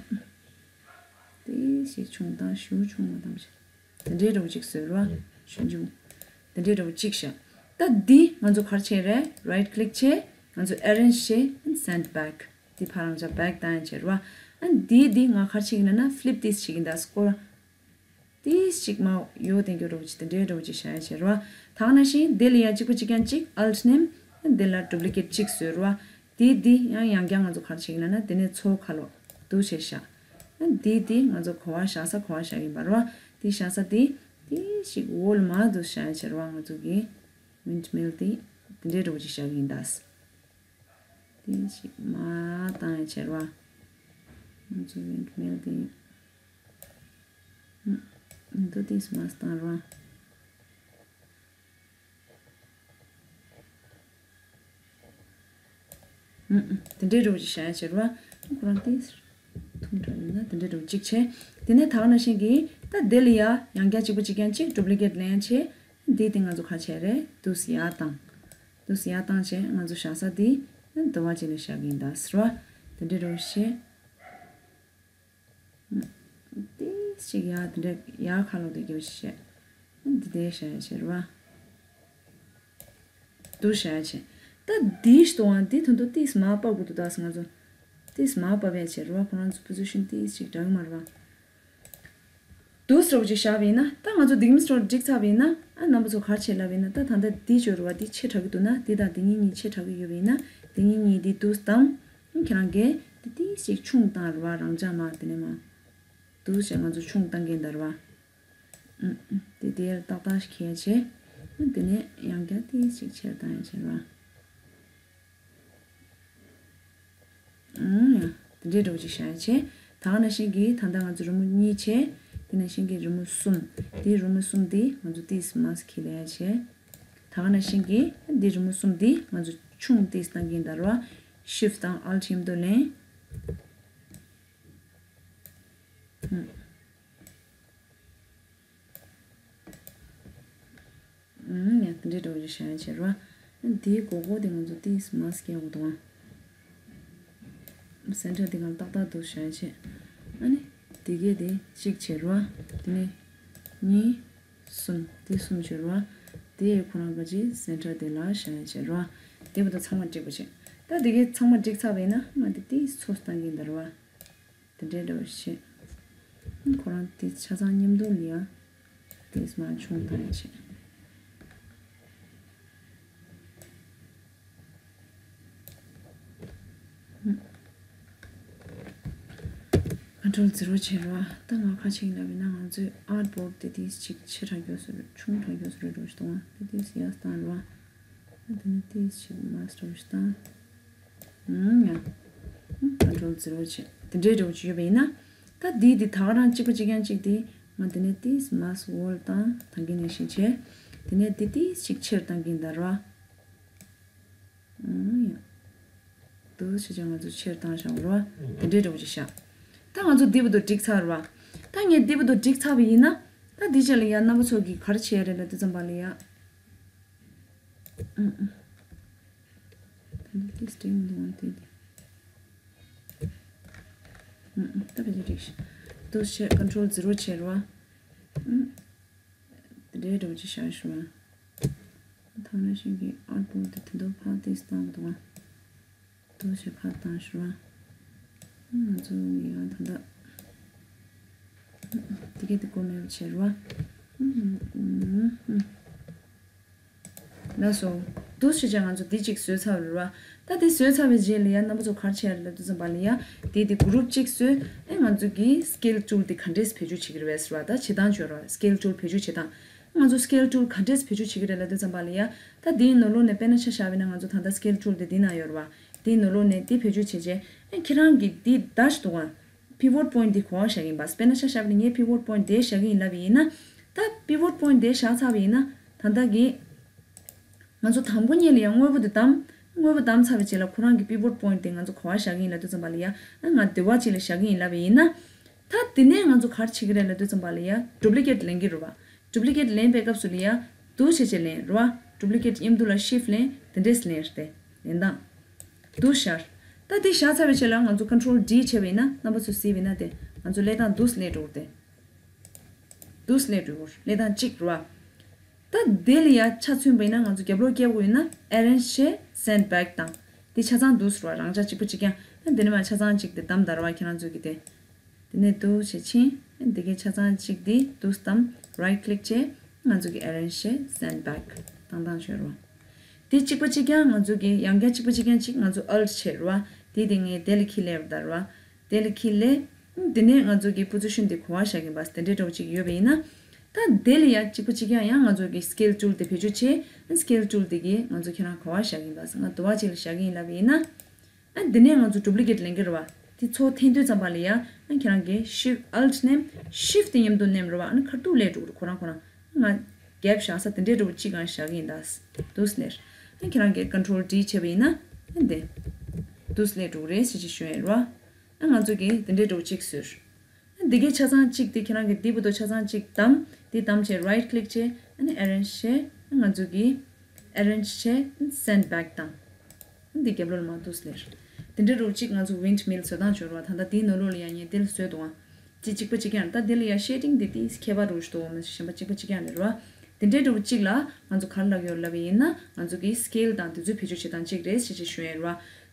དེ་ཞིག་ཆུང་དང་ཞུ་ཆུང་བ་དང་། དེ་འདྲའི་འདྲ་བོ་གཅིག་བཟོས་ར་བ། ཞུ་འཇུག་དེ་འདྲའི་འདྲ་བོ་གཅིག་བཞག་ད་འདི་ང་ཚོ་ག་རེ་བྱས་རེད། Right click བྱས། ང་ཚོ་arrange བྱས། Send back དེ་ཕར་རང་འཇགས་back བཏང་ཡ་བྱས་ར་བ། ཨ་འདི་འདི་ང་ག་རེ་བྱེད་ཀྱི་ན་ན། Flip this བྱེད་ཀྱི་འདུག་སྐོར། ཏིས་ཅིག་མ་ཡོ་དེ་འགྱོ་འདྲ་བོ་ཅིག་དེ་འདྲའི་འདྲ་བོ་ཅིག་བཞག་ཡ་བྱས་ར་བ། ད་ག་ནང་བཞིན་དེ་ལ་ཡ་གཅིག་པ་གཅིག་རྐྱང་གཅིག Alt ནེམ། དེ་ལ་duplicate གཅིག་བཟོས་ར་བ། དེ་འདི་ཡང་ཡང་བསྐྱར་ང་ཚོ་ག་རེ་བྱེད་ཀྱི་ན་ན། དེ་ནས་ཚོ་ཁ་ལོ་འདུག་བྱས་བཞག་དེ་འདི་ང་ཚོ་ག་པར་བཞག་ས་ག་པར་བཞག་གི་ཡིན་པ་ར་བ། དེ་བཞག་ས་དེ་ཏིས་ཅིག་འོག་ལ་མར་འདུག་བཞག་ཡ་བྱས་ར་བ། ང་ཚོ་གི་windmill དེ་དེ་འདྲའི་འདྲ་བོ་ཅིག་བཞག་གི་ཡིན་ད། དེ་ཞིག་མར་བཏང་ཡ་བྱས་ར་བ། ང་ཚོ་windmill དེ། ཨུམ། འདི་ཏིས་མར་བཏང་ར་བ། ཨུམ། དེ་འདྲའི་འདྲ་བོ་ཅིག་བཞག་ཡ་བྱས་ར་བ། ཁོ་རང་ཏིས་ཐུང་དྲགས་ཡིན་ན། དེ་འདྲའི་འདྲ་བོ་གཅིག་བྱས། དེ་ནས་ད་ག་ནང་བཞིན་གྱི་ད་དེ་ལ་ཡ་ཡང་བསྐྱར་གཅིག་པ་གཅིག་རྐྱང་གཅིག duplicate ལེན་བྱས། འདི་དེ་ང་ཚོ་ག་རེ་བྱས་རེད། འདུག་སེ་ཡར་བཏང་། འདུག་སེ་ཡར་བཏང་བྱས། ང་ཚོ་བཞག་ས་འདི་འདི་བ་ཅིག་ལ་བཞག་གི་ཡིན་ད་ཟེར་བ། དེ་འདྲའི་འདྲ་བོ་བྱས། ཏིས་ཅིག་ཡར་དེ་འདྲ་ཡར་ཁ་ལོག་དེ་རྒྱབ་བྱས། འདི་དེ་བཞག་ཡ་བྱས་ར་བ། འདུག་བཞག་ཡ་བྱས། ད་འདི་ཞིག་ཏུ་འང་འདི་ཐོན་ཐོ་ཏིས་མར་ཕབ་དགོས་འདུག་ད་ང་ཚོ། ཏིས་མར་ཕབ་ཡ་བྱས་ར་བ། ཁོ་རང་ཚོ་position ཏིས་ཅིག་འདྲ་གི་མ་རེད་བ། འདུག་སེ་འདྲ་བོ་ཅིག་བཞག་པ་ཡིན་ན། ད་ང་ཚོ་འདི་མི་སོར་འགྲིག་ཚར་བ་ཡིན་ན། ཨ་རྣམ་པ་ཚོ་ག་རེ་བྱེད་ལབ་པ་ཡིན་ན། ད་ད་ལྟ་འདི་བྱོས་ར་བ། འདི་ཆེ་དྲགས་ཀྱི་འདུག་ན། འདི་དང་འདི་གཉིས་གཉིས་ཆེ་དྲགས་ཀྱི་ཡོད་པ་ཡིན་ན། འདི་གཉིས་གཉིས་འདི་འདུག་སེ་བཏང་། ཁྱེད་རང་གིས་འདི་ཏིས་ཅིག་ཆུང་བཏང་ར་བ། རང་འཇགས་མ་དེ་ནས་མ། འདུག་སེ་ང་ཚོ་ཆུང་བཏང་གིན་ད་ར་བ། ཨུམ། དེ་དེར་ཏག་ཏག་ཞིག་འཁྱེར་བྱས། དེ་ནས་ཡང་བསྐྱར་ཏིས་ཅིག་ཆེར་བཏང་ཡ་བྱས་ར་བ། ཨུམ། ཡང་དེ་འདྲའི་འདྲ་བོ་ཅིག་བཞག་ཡ་བྱས། ད་ག་ནང་བཞིན་གྱི་ད་ལྟ་ང་ཚོ་རི་མོ་གཉིས་བྱས། དེ་ནང་བཞིན་གྱི་རི་མོ་གསུམ། དེ་རི་མོ་གསུམ་དེ་ང་ཚོ་ཏིས་མར་འཁྱེར་ལེན་ཡ་བྱས། ད་ག་ནང་བཞིན་གྱི་འདི་རི་མོ་གསུམ་དེ་ང་ཚོ་ཆུང་ཏིས་བཏང་གིན་ད་ར་བ། Shift དང་Alt མཉམ་དུ་ལེན། ཨུམ། ཨུམ། ཡ་དེ་འདྲའི་འདྲ་བོ་ཅིག་བཞག་ཡ་བྱས་ར་བ། འདིའི་མགོ་སྐོར་དེ་ང་ཚོ་ཏིས་མར་འཁྱེར་དགོས་འདུག་ཨ། Center དེ་ག་ལ་ཏག་ཏག་འདུག་བཞག་ཡ་བྱས། ཨ་ནི་དེ་གས་དེ་གཅིག་བྱས་ར་བ། དེ་ནས་གཉིས། གསུམ། དེ་གསུམ་བྱས་ར་བ། དེ་ཁོ་རང་ག་ཅིག་center དེ་ལ་བཞག་ཡ་བྱས་ར་བ། དེ་བར་དུ་ཚང་མ་འགྲིག་པ་བྱས། ད་དེ་གས་ཚང་མ་འགྲིག་ཚར་བ་ཡིན་ན། ང་དེ་ཏིས་ཚོ་བཏང་གིན་ད་ར་བ། དེ་འདྲའི་འདྲ་བོ་བྱས། ཁོ་རང་དེ་ཆ་ཚང་མཉམ་དུ་ལ་ཡ། དེས་མ་ཆུང་བཏང་ཡ་བྱས། ཀོན་ཊོལ་ཛི་རོ་བྱས་རོ། ད་ང་ཁ་ཆེ་ཡིན་ལབ་ཡིན་ན་ང་ཚོའི་ཨར་བྷོཌ་དེ་དེས་ཅིག་ཆེ་དྲགས་ཡོད་ས་རེད། ཆུང་དྲགས་ཡོད་ས་རེད་འགྲོ་ཞིག་འདུག་ཨ། དེ་དེས་ཡར་བཏང་རོ། ད་དེ་ནས་དེས་ཅིག་མཱ་སི་ཀི་འགྲོ་ཞིག་བཏང་། ཨུམ་ཡ། ཀོན་ཊོལ་ཛི་རོ་བྱས། དེ་འདྲའི་འགྲོ་ཅིག་ཡོད་པ་ཡིན་ན། ད་དེ་དེ་ད་ག་རང་གཅིག་པ་གཅིག་རྐྱང་གཅིག་དེ་ང་དེ་ནས་དེས་མཱ་སི་ཀི་ཝོལ་བཏང་། ད་གིན་ནས་བཞིན་བྱས། དེ་ནས་དེ་དེས་ཅིག་ཆེར་བཏང་གིན་ད་རོ། ཨུམ་ཡ། འདུག་བྱས་ཀྱང་ང་ཚོ་ཆེར་བཏང་བཞག་རོ། དེ་འདྲའི་འགྲོ་ཅིག་བཞག་ད་ང་ཚོ་འདི་བར་དུ་འགྲིག་ཚར་བ། ད་ངས་འདི་བར་དུ་འགྲིག་ཚར་བ་ཡིན་ན། ད་འདི་རྗེས་ལ་ཡ་རྣམ་པ་ཚོ་གིས་ག་རེ་བྱས་རེད་ལབ་དུས་ཙམ་པ་ལ་ཡ། ཨུམ་ཨུམ། ད་འདི་སྟེང་འདུག་འོང་དེ་དེ། ཨུམ་ཨུམ། ད་བེད་ཀྱི་འགྲིག་ཤག་འདུག་བྱས་ཀོན་ཊོལ་ཛི་རོ་བྱས་རོ། ཨུམ། དེ་འདྲའི་འགྲོ་ཅིག་བཞག་ཞུ་བ། ཐང་ན་ཤིང་གི་ཨར་བྷོཌ་དེ་དེ་འདུག་ཕར་དེས་བཏང་འདུག་བ། འདུག་བྱས་ཕར་བཏང་ཞུ་བ། ང་ཚོ་ཡང་ད་ལྟ་དེ་གས་དེ་གོ་མེད་པ་བྱས་རོ། ལགས་སོ། འདུག་བྱས་ཀྱང་ང་ཚོ་འདི་གཅིག་བཟོས་ཚར་བ་རེད་བ། ད་འདི་བཟོས་ཚར་བའི་རྗེས་ལ་ཡང་རྣམ་པ་ཚོ་ག་རེ་བྱས་རེད་ལབ་དུས་ཙམ་པ་ལ་ཡ། དེ་དེ་གུ་རུབ་གཅིག་བཟོས། ཨེ་ང་ཚོ་གི་སི་ཀེལ་ཊུལ་དེ་ག་འདྲས་བེད་སྤྱོད་བྱེད་ཀྱི་རེད་བས་ཟེར་བ། ད་བྱེད་སྟངས་བརྗོད་རོགས། སི་ཀེལ་ཊུལ་བེད་སྤྱོད་བྱེད་སྟངས། ང་ཚོ་སི་ཀེལ་ཊུལ་ག་འདྲས་བེད་སྤྱོད་བྱེད་ཀྱི་རེད་ལབ་དུས་ཙམ་པ་ལ་ཡ། ད་དེའི་ནང་ལོགས་ནས་དཔེར་ན་ཆ་བཞག་པ་ཡིན་ན་ང་ཚོ་ད་ལྟ་སི་ཀེལ་ཊུལ་དེ་འདི་ན་ཡོད་རེད་བ། དེའི་ནང་ལོགས་ནས་དེ་བེད་སྤྱོད་བྱས་རྗེས། ཨེ་ཁྱེད་རང་གི་དེ་ད་ཞིག་འདུག་ག་པི་ཝོཊ་པོ་ཡིནཊ་དེ་ག་པར་བཞག་གི་ཡིན་པ། དཔེར་ན་ཆ་བཞག་པ་ཡིན་ན་ངས་པི་ཝོཊ་པོ་ཡིནཊ་དེ་བཞག་གི་ཡིན་ལབ་པ་ཡིན་ན། ད་པི་ཝོཊ་པོ་ཡིནཊ་དེ་བཞག་ཚར་བ་ཡིན་ན། ད་ལྟ་གི་ང་ཚོ་དང་པོ་ཉིད་ལ་ཡང་དངོས་པོ་དེ་བདམས། དངོས་པོ་བདམས་ཚར་བའི་རྗེས་ལ་ཁོ་རང་གི་པི་ཝོཊ་པོ་ཡིནཊ་དེ་ང་ཚོ་ག་པར་བཞག་གི་ཡིན་ལབ་དུས་ཙམ་པ་ལ་ཡ། ཨ་ང་དེ་བ་གཅིག་ལ་བཞག་གི་ཡིན་ལབ་པ་ཡིན་ན། ད་དེ་ནས་ང་ཚོ་ག་རེ་བྱེད་ཀྱི་རེད་ལབ་དུས་ཙམ་པ་ལ་ཡ་ཌུབ་ལི་ཀེཊ་ལེན་གྱི་རེད་བ། ཌུབ་ལི་ཀེཊ་ལེན་པའི་སྐབས་སུ་ལ་ཡ། འདུག་བྱས་བྱས་ལེན་རེད་བ། ཌུབ་ལི་ཀེཊ་མཉམ་དུ་ལ་ཤིཕ་ཊི་ལེན། དེ་འདྲས་ལེན་རེད་དེ། ལེན་སྟངས། འདུག་བཞག་ད་དེ་བཞག་ཚར་བའི་རྗེས་ལ་ང་ཚོ་ཀོན་ཊོལ་ཌི་བྱས་པ་ཡིན་ན། རྣམ་པ་ཚོས་གཟིགས་པ་ཡིན་ན་དེ་ང་ཚོ་ལས་སྟངས་འདུག་སེ་ལས་འགྲོ་གི་རེད་དེ། འདུག་སེ་ལས་འགྲོ་གི་རེད། ལས་སྟངས་གཅིག་རེད་བ། ད་དེ་ལ་ཡ་ཆ་མཚོན་པ་ཡིན་ན་ང་ཚོ་རྒྱབ་ལོགས་བཀལ་དགོས་ཡིན་ན་ཨེ་རེན་ཇི་བྱས་སེན་ཌི་བེག་བཏང་། དེ་ཆ་ཚང་འདུག་སེ་རེད་བ། རང་འཇགས་གཅིག་པ་གཅིག་རྐྱང་། ཨ་འདི་ནས་མར་ཆ་ཚང་གཅིག་དེ་བདམས་ད་རེད་བ། ཁྱེད་རང་ཚོས་ཀྱི་དེ། དེ་ནས་འདུག་བྱས་ཕྱིན། ཨ་འདི་གའི་ཆ་ཚང་གཅིག་དེ་འདུག་སེ་བདམས། རའིཊ་ཀི་ལིག་བྱས། ང་ཚོ་གི་ཨེ་རེན་ཇི་བྱས་སེན་ཌི་བེག་བཏང་བཏང་བྱས་རེད་བ། དེ་གཅིག་པ་གཅིག་རྐྱང་ང་ཚོ་གི་ཡང་བསྐྱར་གཅིག་པ་གཅིག་རྐྱང་གཅིག་ང་ཚོ་ཨལ་ཊི་བྱས་རེད་བ། དེ་དེ་ངས་དེ་ལ་ཁྱི་ལས་པ་ད་རེད་བ། དེ་ལ་ཁྱི་ལས། དེ་ནས་ང་ཚོ་གི་པོ་ཛི་ཤན་དེ་ག་པར་བཞག་གིན་པ་དེ་འདྲའི་འདྲ་བོ་ཅིག་ཡོད་པ་ཡིན་ན། ད་དེ་ལ་ཡ་གཅིག་པ་གཅིག་རྐྱང་ཡང་ང་ཚོ་གི་སི་ཀེལ་ཊུལ་དེ་བེད་སྤྱོད་བྱས། སི་ཀེལ་ཊུལ་དེ་གིས་ང་ཚོ་ཁྱེད་རང་ག་པར་བཞག་གིན་པ་ང་དུ་བ་ཅིག་ལ་བཞག་གིན་ཡིན་ལབ་པ་ཡིན་ན། ཨ་དེ་ནས་ང་ཚོ་ཌུབ་ལི་ཀེཊ་ལེན་གི་རེད་བ། དེ་ཚོ་འཐེན་དུས་ཙམ་པ་ལ་ཡ། ཨ་ཁྱེད་རང་གི་ཤིཕ་ཊི་ཨལ་ཊི་མནན། ཤིཕ་ཊི་དེ་མཉམ་དུ་མནན་རེད་བ། ཨ་ནི་ཁ་ཐུག་ལས་འགྲོ་གི་རེད་ཁོ་རང་ཁོ་རང་། ང་གེབ་བཞག་ས་དེ་འདྲའི་འདྲ་བོ་གཅིག་གང་བཞག་གི་ཡིན་ད། འདུག་སེ་ལས། ཨ་ཁྱེད་རང་གིས་ཀོན་ཊོལ་ཌི་བྱས་པ་ཡིན་ན། ཨ་འདི། འདུག་སེ་ལས་འགྲོ་གི་རེད་ཟེར་ཅིག་ཞུ་ཡ་ཡིན་རེད་བ། ཨ་ང་ཚོ་གིས་དེ་འདྲའི་འདྲ་བོ་གཅིག་བཟོས། ཨ་འདི་གའི་ཆ་ཚང་གཅིག་དེ་ཁྱེད་རང་གིས་འདི་བར་དུ་ཆ་ཚང་གཅིག་བདམས། དེ་བདམས་བྱས་རའིཊ་ཀི་ལིག་བྱས། ཨ་ནི་ཨེ་རེན་ཇི་བྱས། ཨ་ང་ཚོ་གིས་ཨེ་རེན་ཇི་བྱས་སེན་ཌི་བེག་བཏང་། ཨ་འདི་རྒྱབ་ལོགས་ལ་མར་འདུག་སེ་ལས། དེ་འདྲའི་འདྲ་བོ་གཅིག་ང་ཚོ་ཝིན་ཌི་མིལ་བཟོ་སྟངས་བྱོས་རེད་བ། ད་ལྟ་དེའི་ནང་ལོགས་ལ་ཡང་ངས་དེ་ལ་བཟོས་འདུག་ཨ། གཅིག་གཅིག་པ་གཅིག་རྐྱང་། ད་དེ་ལ་ཡ་ཤེ་ཌིང་དེ་དེ་ཁྱད་པར་འདྲ་བོ་ཞིག་འདུག་མ་གཞན་པ་གཅིག་པ་གཅིག་རྐྱང་རེད་རེད་བ། དེ་འདྲའི་འདྲ་བོ་གཅིག་ལ་ང་ཚོ་ག་རེ་ལབ་ཡོད་ལབ་པ་ཡིན་ན། ང་ཚོ་གི་སི་ཀེལ་དང་དེ་ཚོའི་བེད་སྤྱོད་བྱེད་སྟངས་གཅིག་རེད་ཟེར་ཅིག་ཞུ་ཡ་ཡིན་རེད་བ།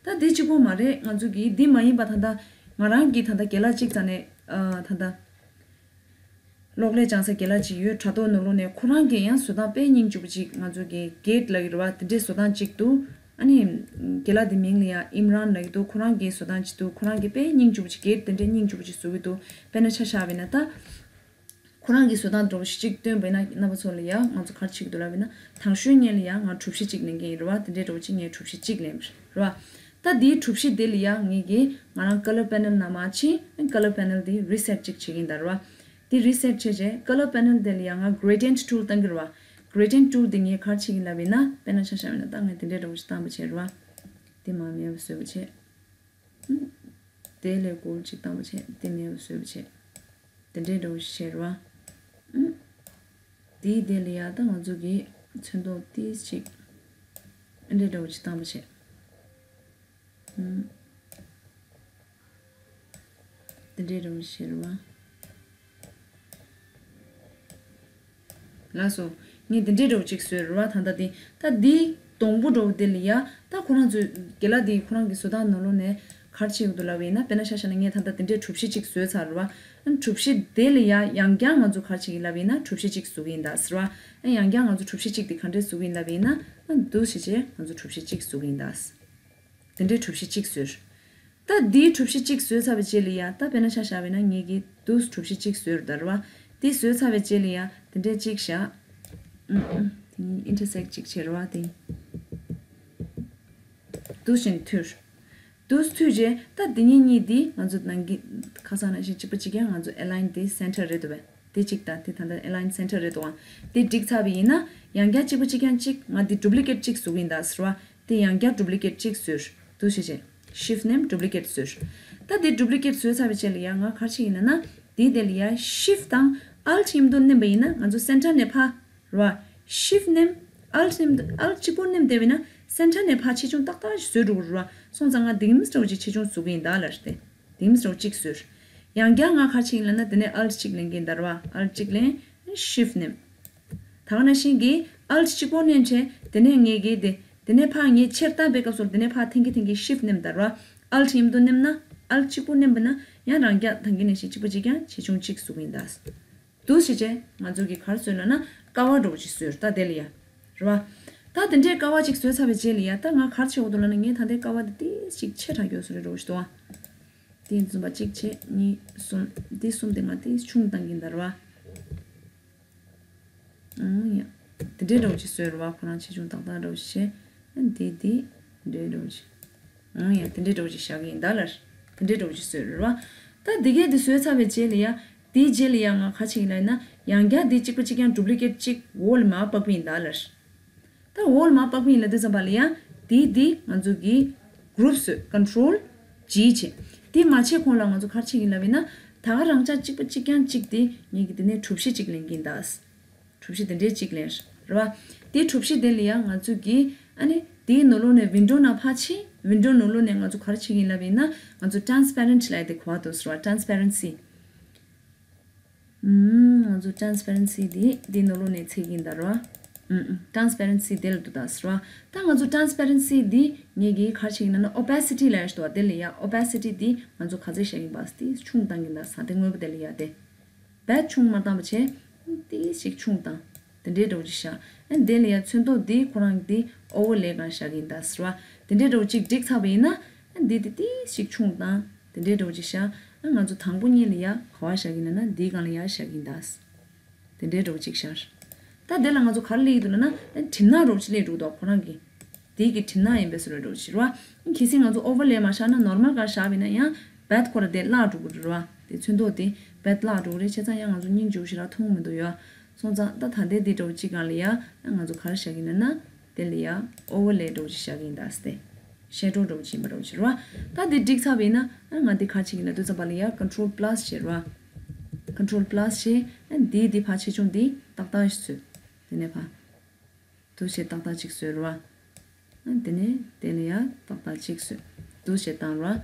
ད་དེ་གཅིག་པོ་མ་རེད། ང་ཚོ་གི་འདི་མ་ཡིན་པ་ད་ལྟ་ང་རང་གི་ད་ལྟ་རྒན་ལགས་གཅིག་རྩ་ནས་ཨ་ད་ལྟ་གློག་ཀླད་སྦྱང་ས་རྒན་ལགས་གཅིག་ཡོད། དྲ་ཐོག་ནང་ལོགས་ནས་ཁོ་རང་གིས་ཡང་བཟོ་སྟངས་དཔེ་སྙིང་རྗེ་པོ་གཅིག་ང་ཚོ་གི་གེཊ་ལབ་ཀྱི་རེད་བ། དེ་འདྲའི་བཟོ་སྟངས་གཅིག་འདུག་ཨ་ནི་རྒན་ལགས་དེ་མིང་ལ་ཡ་ཨིམ་རཱན་ལབ་ཀྱི་འདུག་ཁོ་རང་གིས་བཟོ་སྟངས་གཅིག་འདུག་ཁོ་རང་གིས་དཔེ་སྙིང་རྗེ་པོ་གཅིག་གེཊ་དེ་འདྲའི་སྙིང་རྗེ་པོ་གཅིག་བཟོ་གི་འདུག་དཔེར་ན་ཆ་བཞག་པ་ཡིན་ན་ད། ཁོ་རང་གིས་བཟོ་སྟངས་འདྲ་བོ་ཞིག་ཅིག་སྟོན་པ་ཡིན་ན་རྣམ་པ་ཚོ་ལ་ཡ་ང་ཚོ་ག་རེ་བྱེད་ཀྱི་འདུག་ལབ་ཡིན་ན། དང་ཤོས་ཉིད་ལ་ཡ་ང་གྲུ་བཞི་ཅིག་ལེན་གྱི་ཡིན་རེད་བ། དེ་འདྲའི་འདྲ་བོ་ཅིག་ངས་གྲུ་བཞི་ཅིག་ལེན་པ་རེད་བ། ད་དེའི་གྲུ་བཞི་དེ་ལ་ཡ་ངས་ཀྱིས་ང་རང་ཀ་ལར་པེ་ནལ་ནང་མར་ཕྱིན། ཀ་ལར་པེ་ནལ་དེ་རི་སེཊ་ཅིག་བྱེད་ཀྱི་ཡིན་ད་རེད་བ། དེ་རི་སེཊ་བྱས་རྗེས་ཀ་ལར་པེ་ནལ་དེ་ལ་ཡ་ང་གྷེ་རེ་ཌི་ཡེན་ཊི་ཊུལ་བཏང་གི་རེད་བ། གྷེ་རེ་ཌི་ཡེན་ཊི་ཊུལ་དེ་ངས་ག་རེ་བྱེད་ཀྱི་ཡིན་ལབ་ཡིན་ན། དཔེར་ན་ཆ་བཞག་པ་ཡིན་ན་ད་ངས་དེ་འདྲའི་འདྲ་བོ་ཞིག་བཏང་པ་བྱས་རེད་བ། དེ་མར་མེད་པ་བཟོས་པ་བྱས། དེ་ལས་སྒོར་གཅིག་བཏང་བ་བྱས། དེ་མེད་པ་བཟོས་པ་བྱས། དེ་འདྲའི་འདྲ་བོ་ཞིག་བྱས་རེད་བ། དེའི་དེ་ལ་ཡ་ད་ང་ཚོ་གི་ཚོན་མདོག་ཏིས་ཅིག་འདྲའི་འདྲ་བོ་ཅིག་བཏང་བ་བྱས། དེ་འདྲའི་འདྲ་བོ་ཞིག་བྱས་རེད་བ། ལགས་སོ། ངས་འདི་འདྲའི་འདྲ་བོ་ཅིག་བཟོས་རེད་བ། ད་ལྟ་འདི། ད་འདིའི་སྡོང་པོ་འདྲ་བོ་འདི་ལ་ཡ། ད་ཁོ་རང་ཚོས་རྒན་ལགས་འདི་ཁོ་རང་གི་བཟོ་ལྟ་ནང་ལོགས་ནས། ག་རེ་བྱེད་ཀྱི་འདུག་ལབ་པ་ཡིན་ན། དཔེར་ན་ཆ་བཞག་ན་ངས་ད་ལྟ་དེ་འདྲའི་གྲུ་བཞི་གཅིག་བཟོས་ཚར་རེད་བ། ཨ་ནི་གྲུ་བཞི་དེ་ལ་ཡ་ཡང་བསྐྱར་ང་ཚོ་ག་རེ་བྱེད་ཀྱི་ལབ་པ་ཡིན་ན། གྲུ་བཞི་གཅིག་བཟོ་གི་ཡིན་ད་ཟེར་བ། ཨ་ཡང་བསྐྱར་ང་ཚོ་གྲུ་བཞི་གཅིག་དེ་ག་འདྲས་བཟོ་གི་ཡིན་ལབ་པ་ཡིན་ན། ཨ་འདུག་བྱས་བྱས་ང་ཚོ་གྲུ་བཞི་གཅིག་བཟོ་གི་ཡིན་ད། དེ་འདྲའི་གྲུ་བཞི་གཅིག་བཟོས། ད་འདིའི་གྲུ་བཞི་གཅིག་བཟོས་ཚར་བའི་རྗེས་ལ་ཡ། ད་དཔེར་ན་ཆ་བཞག་པ་ཡིན་ན་ངེད་ཀྱིས་འདུག་གྲུ་བཞི་གཅིག་བཟོས་ད་རེད་བ། དེ་བཟོས་ཚར་བའི་རྗེས་ལ་ཡ་དེ་འདྲས་གཅིག་བཞག་ཨུམ་ཨུམ། དེ་གཉིས་ཨིན་ཊར་སེག་གཅིག་བྱས་རེད་བ། དེ་འདུག་བཞིན་མཐུད། འདུག་མཐུད་རྗེས་ད་འདི་གཉིས་གཉིས་འདི་ང་ཚོ་ནང་གི་ཁ་སང་ནང་བཞིན་གཅིག་པ་གཅིག་རྐྱང་ང་ཚོ་ཨེ་ལའིན་དེ་སེན་ཊར་རེད་འདུག་བས། དེ་གཅིག་དང་དེ་ད་ལྟ་ཨེ་ལའིན་སེན་ཊར་རེད་འདུག་ཨང་། དེ་འགྲིག་ཚར་བ་ཡིན་ན་ཡང་བསྐྱར་གཅིག་པ་གཅིག་རྐྱང་གཅིག་ང་འདི་ཌུབ་ལི་ཀེཊ་གཅིག་བཟོ་གི་ཡིན་ད་ཟེར་བ། དེ་ཡང་བསྐྱར་ཌུབ་ལི་ཀེཊ་གཅིག་བཟོས། འདུག་བྱས་བྱས། ཤིཕ་ཊི་ནེམ་ཌུབ་ལི་ཀེཊ་བཟོས། ད་དེ་ཌུབ་ལི་ཀེཊ་བཟོས་ཚར་བའི་རྗེས་ལ་ཡང་ང་ག་རེ་བྱེད་ཀྱི་ཡིན་ལབ་ན། དེའི་དེ་ལ་ཡང་ཤིཕ་ཊི་དང་ཨལ་ཊི་མཉམ་དུ་མནན་པ་ཡིན་ན་ང་ཚོ་སེན་ཊར་ནས་ཕར་རེད་བ། ཤིཕ་ཊི་མནན། ཨལ་ཊི་མནན། ཨལ་ཊི་གཅིག་པོ་མནན་བསྡད་པ་ཡིན་ན་སེན་ཊར་ནས་ཕར་ཆེ་ཆུང་ཏག་ཏག་ཞིག་བཟོས་འགྲོ་གི་རེད་བ། སོང་ཙང་ང་འདི་གི་མི་འདྲ་བོ་ཅིག་ཆེ་ཆུང་བཟོ་གི་ཡིན་ད་ལབ་སྟེ། དེ་མི་འདྲ་བོ་གཅིག་བཟོས། ཡང་བསྐྱར་ང་ག་རེ་བྱེད་ཀྱི་ཡིན་ལབ་ན། དེ་ནས་ཨལ་ཊི་གཅིག་ལེན་གྱི་ཡིན་ད་རེད་བ། ཨལ་ཊི་གཅིག་ལེན། ཤིཕ་ཊི་མནན། ད་ག་ནང་བཞིན་གྱི་ཨལ་ཊི་གཅིག་པོ་མནན་བྱས། དེ་ནས་ངས་གི་དེ། དེ་ནས་ཕར་ངས་ཆེར་བཏང་པའི་སྐབས་སུ་དེ་ནས་ཕར་འཐེན་གྱི་འཐེན་གྱི་ཤིཕ་ཊི་མནན་ད་རེད་བ། ཨལ་ཊི་མཉམ་དུ་མནན་ན། ཨལ་ཊི་གཅིག་པོ་མནན་པ་ན་ཡང་རང་རྐྱ་ད་གིན་ནང་བཞིན་གཅིག་པ་གཅིག་རྐྱང་ཆེ་ཆུང་གཅིག་བཟོ་གི་ཡིན་ད། འདུག་བྱས་བྱས་ང་ཚོ་གིས་ག་རེ་བཟོས་ལབ་ན། ཀ་བ་འདྲ་བོ་ཅིག་བཟོས་ད་དེ་ལ་ཡ། རེད་བ། ད་དེ་འདྲའི་ཀ་བ་ཅིག་བཟོས་ཚར་བའི་རྗེས་ལ་ཡ། ད་ང་ག་རེ་བྱེད་དགོས་འདུག་ལབ་ན། ངས་ད་ལྟའི་ཀ་བ་འདི་ཏོག་ཙམ་ཅིག་ཆེ་དྲགས་ཡོད་བཟོ་འདྲ་འདྲ་བོ་ཞིག་འདུག་ཨ། དེ་ཡིན་ཙམ་པ་གཅིག་བྱས་གཉིས་གསུམ། འདི་གསུམ་དེ་ང་ཏོག་ཙམ་ཆུང་བཏང་གི་ཡིན་ད་རེད་བ། ཨང་ཡ། དེ་འདྲའི་འདྲ་བོ་ཅིག་བཟོས་རེད་བ། ཁོ་རང་ཆེ་ཆུང་ཏག་ཏག་འདྲ་བོ་ཞིག་བྱས། ཨ་འདི་འདི་འདྲའི་འདྲ་བོ་ཅིག་ཨང་ཡ། དེ་འདྲའི་འདྲ་བོ་ཅིག་བཞག་གི་ཡིན་ད་ལར། དེ་འདྲའི་འདྲ་བོ་ཅིག་བཟོས་རེད་བ། ད་འདི་གས་འདི་བཟོས་ཚར་བའི་རྗེས་ལ་ཡ། དེའི་རྗེས་ལ་ཡ་ང་ག་རེ་བྱེད་ཀྱི་ཡིན་ལབ་ན། ཡང་བསྐྱར་འདི་གཅིག་པ་གཅིག་རྐྱང་ཌུབ་ལི་ཀེཊ་གཅིག་འོག་ལ་མར་ཕབ་ཀྱི་ཡིན་ད་ལར། ད་འོག་ལ་མར་ཕབ་ཀྱི་ཡིན་ལབ་དུས་ཙམ་པ་ལ་ཡ། དེའི་འདི་ང་ཚོ་གི་གུ་རུབ་བཟོས། ཀོན་ཊོལ་ཇི་བྱས། དེ་མ་བྱས་གོང་ལ་ང་ཚོ་ག་རེ་བྱེད་ཀྱི་ཡིན་ལབ་ཡིན་ན། ད་ག་རང་འཇགས་གཅིག་པ་གཅིག་རྐྱང་གཅིག་དེ་ངེད་ཀྱིས་དེ་ནས་གྲུ་བཞི་གཅིག་ལེན་གྱི་ཡིན་ད། གྲུ་བཞི་དེ་འདྲའི་གཅིག་ལེན་རེད་བ། དེ་གྲུ་བཞི་དེ་ལ་ཡ་ང་ཚོ་གིས་ཨ་ནི་དེའི་ནང་ལོགས་ནས་ཝིན་ཌོ་ནང་ཕར་ཕྱིན། ཝིན་ཌོ་ནང་ལོགས་ནས་ང་ཚོ་ག་རེ་བྱེད་ཀྱི་ཡིན་ལབ་ཡིན་ན། ང་ཚོ་ཊ་རན་སི་པེ་རེན་ཊི་ལབ་ཡ་དེ་གོ་བ་འདུག་ཟེར་བ། ཊ་རན་སི་པེ་རེན་སི། ཨུམ། ང་ཚོ་ཊ་རན་སི་པེ་རེན་སི་དེ་དེའི་ནང་ལོགས་ནས་འཚོལ་གྱི་ཡིན་ད་རེད་བ། ཨུམ་ཨུམ། ཊ་རན་སི་པེ་རེན་སི་དེ་ལ་འདུག་ད་ཟེར་བ། ད་ང་ཚོ་ཊ་རན་སི་པེ་རེན་སི་དེ་ངེད་ཀྱིས་ག་རེ་བྱེད་ཀྱི་ཡིན་ལབ་ན། ཨོ་པེ་སི་ཊི་ལབ་ཡ་ཞིག་འདུག་བ། དེ་ལ་ཡ་ཨོ་པེ་སི་ཊི་དེ་ང་ཚོ་ག་ཚོད་བཞག་གི་ཡིན་པ། དེ་ཆུང་བཏང་གི་ཡིན་ད་ཟེར། དེ་སྔོན་པོ་དེ་ལ་ཡ་དེ། བེད་ཆུང་མ་བཏང་བ་བྱས། ཏིས་ཞིག་ཆུང་བཏང་། དེ་འདྲའི་འདྲ་བོ་ཅིག་བཞག་ཨ་དེ་ལ་ཡ་ཚོན་མདོག་འདི་ཁོ་རང་འདི་ཨོ་ཝར་ལེ་སྒང་བཞག་གི་ཡིན་ད་ཟེར་བ། དེ་འདྲའི་འདྲ་བོ་ཅིག་འགྲིག་ཚར་བ་ཡིན་ན། ཨ་འདི་དེ་ཏིས་ཞིག་ཆུང་བཏང་། དེ་འདྲའི་འདྲ་བོ་ཅིག་བཞག་ཨ་ང་ཚོ་དང་པོ་གཉིས་ལ་ཡ་ག་བ་བཞག་གི་ཡིན་ན། འདིའི་སྒང་ལ་ཡ་བཞག་གི་ཡིན་ད། དེ་འདྲའི་འདྲ་བོ་ཅིག་བཞག་ད་དེ་ལ་ང་ཚོ་ག་རེ་སླེབས་ཀྱི་འདུག་ལབ་ན། ཨ་གྲིབ་ནག་འདྲ་བོ་ཅིག་སླེབས་འདུག་ད་ཁོ་རང་གི། དེ་གི་གྲིབ་ནག་ཡིན་པའི་བཟོ་འདྲ་འདྲ་བོ་ཅིག་རེད་བ། ཨ་གལ་སྲིད་ང་ཚོ་ཨོ་ཝར་ལེ་མ་བཞག་ན། ནོར་མལ་སྒང་བཞག་པ་ཡིན་ན་ཡང་བེད་ཁོ་རང་དེ་བརླག་འགྲོ་གི་རེད་བ། དེ་ཚོན་མདོག་དེ་བེད་བརླག་འགྲོ་གི་རེད། བྱས་ཙང་ཡང་ང་ཚོ་སྙིང་རྗེ་པོ་ཞེ་དྲག་མཐོང་གི་མི་འདུག་ཡ། སོང་ཙང་ད་ད་ལྟའི་འདི་འདྲ་བོ་གཅིག་སྒང་ལ་ཡ། ང་ཚོ་ག་རེ་བཞག་གི་ཡིན་ན། དེ་ལ་ཡ་ཨོ་ཝར་ལེ་འདྲ་བོ་ཅིག་བཞག་གི་ཡིན་ད་ཟེར་ཏེ། ཤེ་ཌོ་འདྲ་བོ་ཅིག་ཡིན་པ་འདྲ་བོ་ཅིག་རེད་བ། ད་འདི་འགྲིག་ཚར་བ་ཡིན་ན། ང་འདི་ག་རེ་བྱེད་ཀྱི་ཡིན་ལབ་དུས་ཙམ་པ་ལ་ཡ་ཀོན་ཊོལ་པ་ལ་སི་བྱེད་རེད་བ། ཀོན་ཊོལ་པ་ལ་སི་བྱེད། འདི་འདི་ཕར་ཆེ་ཆུང་འདི་ཏག་ཏག་ཞིག་བཟོས། དེ་ནས་ཕར། འདུག་བྱས་ཏག་ཏག་ཅིག་བཟོས་རེད་བ། ཨ་དེ་ནས་དེ་ལ་ཡ་ཏག་ཏག་ཅིག་བཟོས། འདུག་བྱས་བཏང་རེད་བ།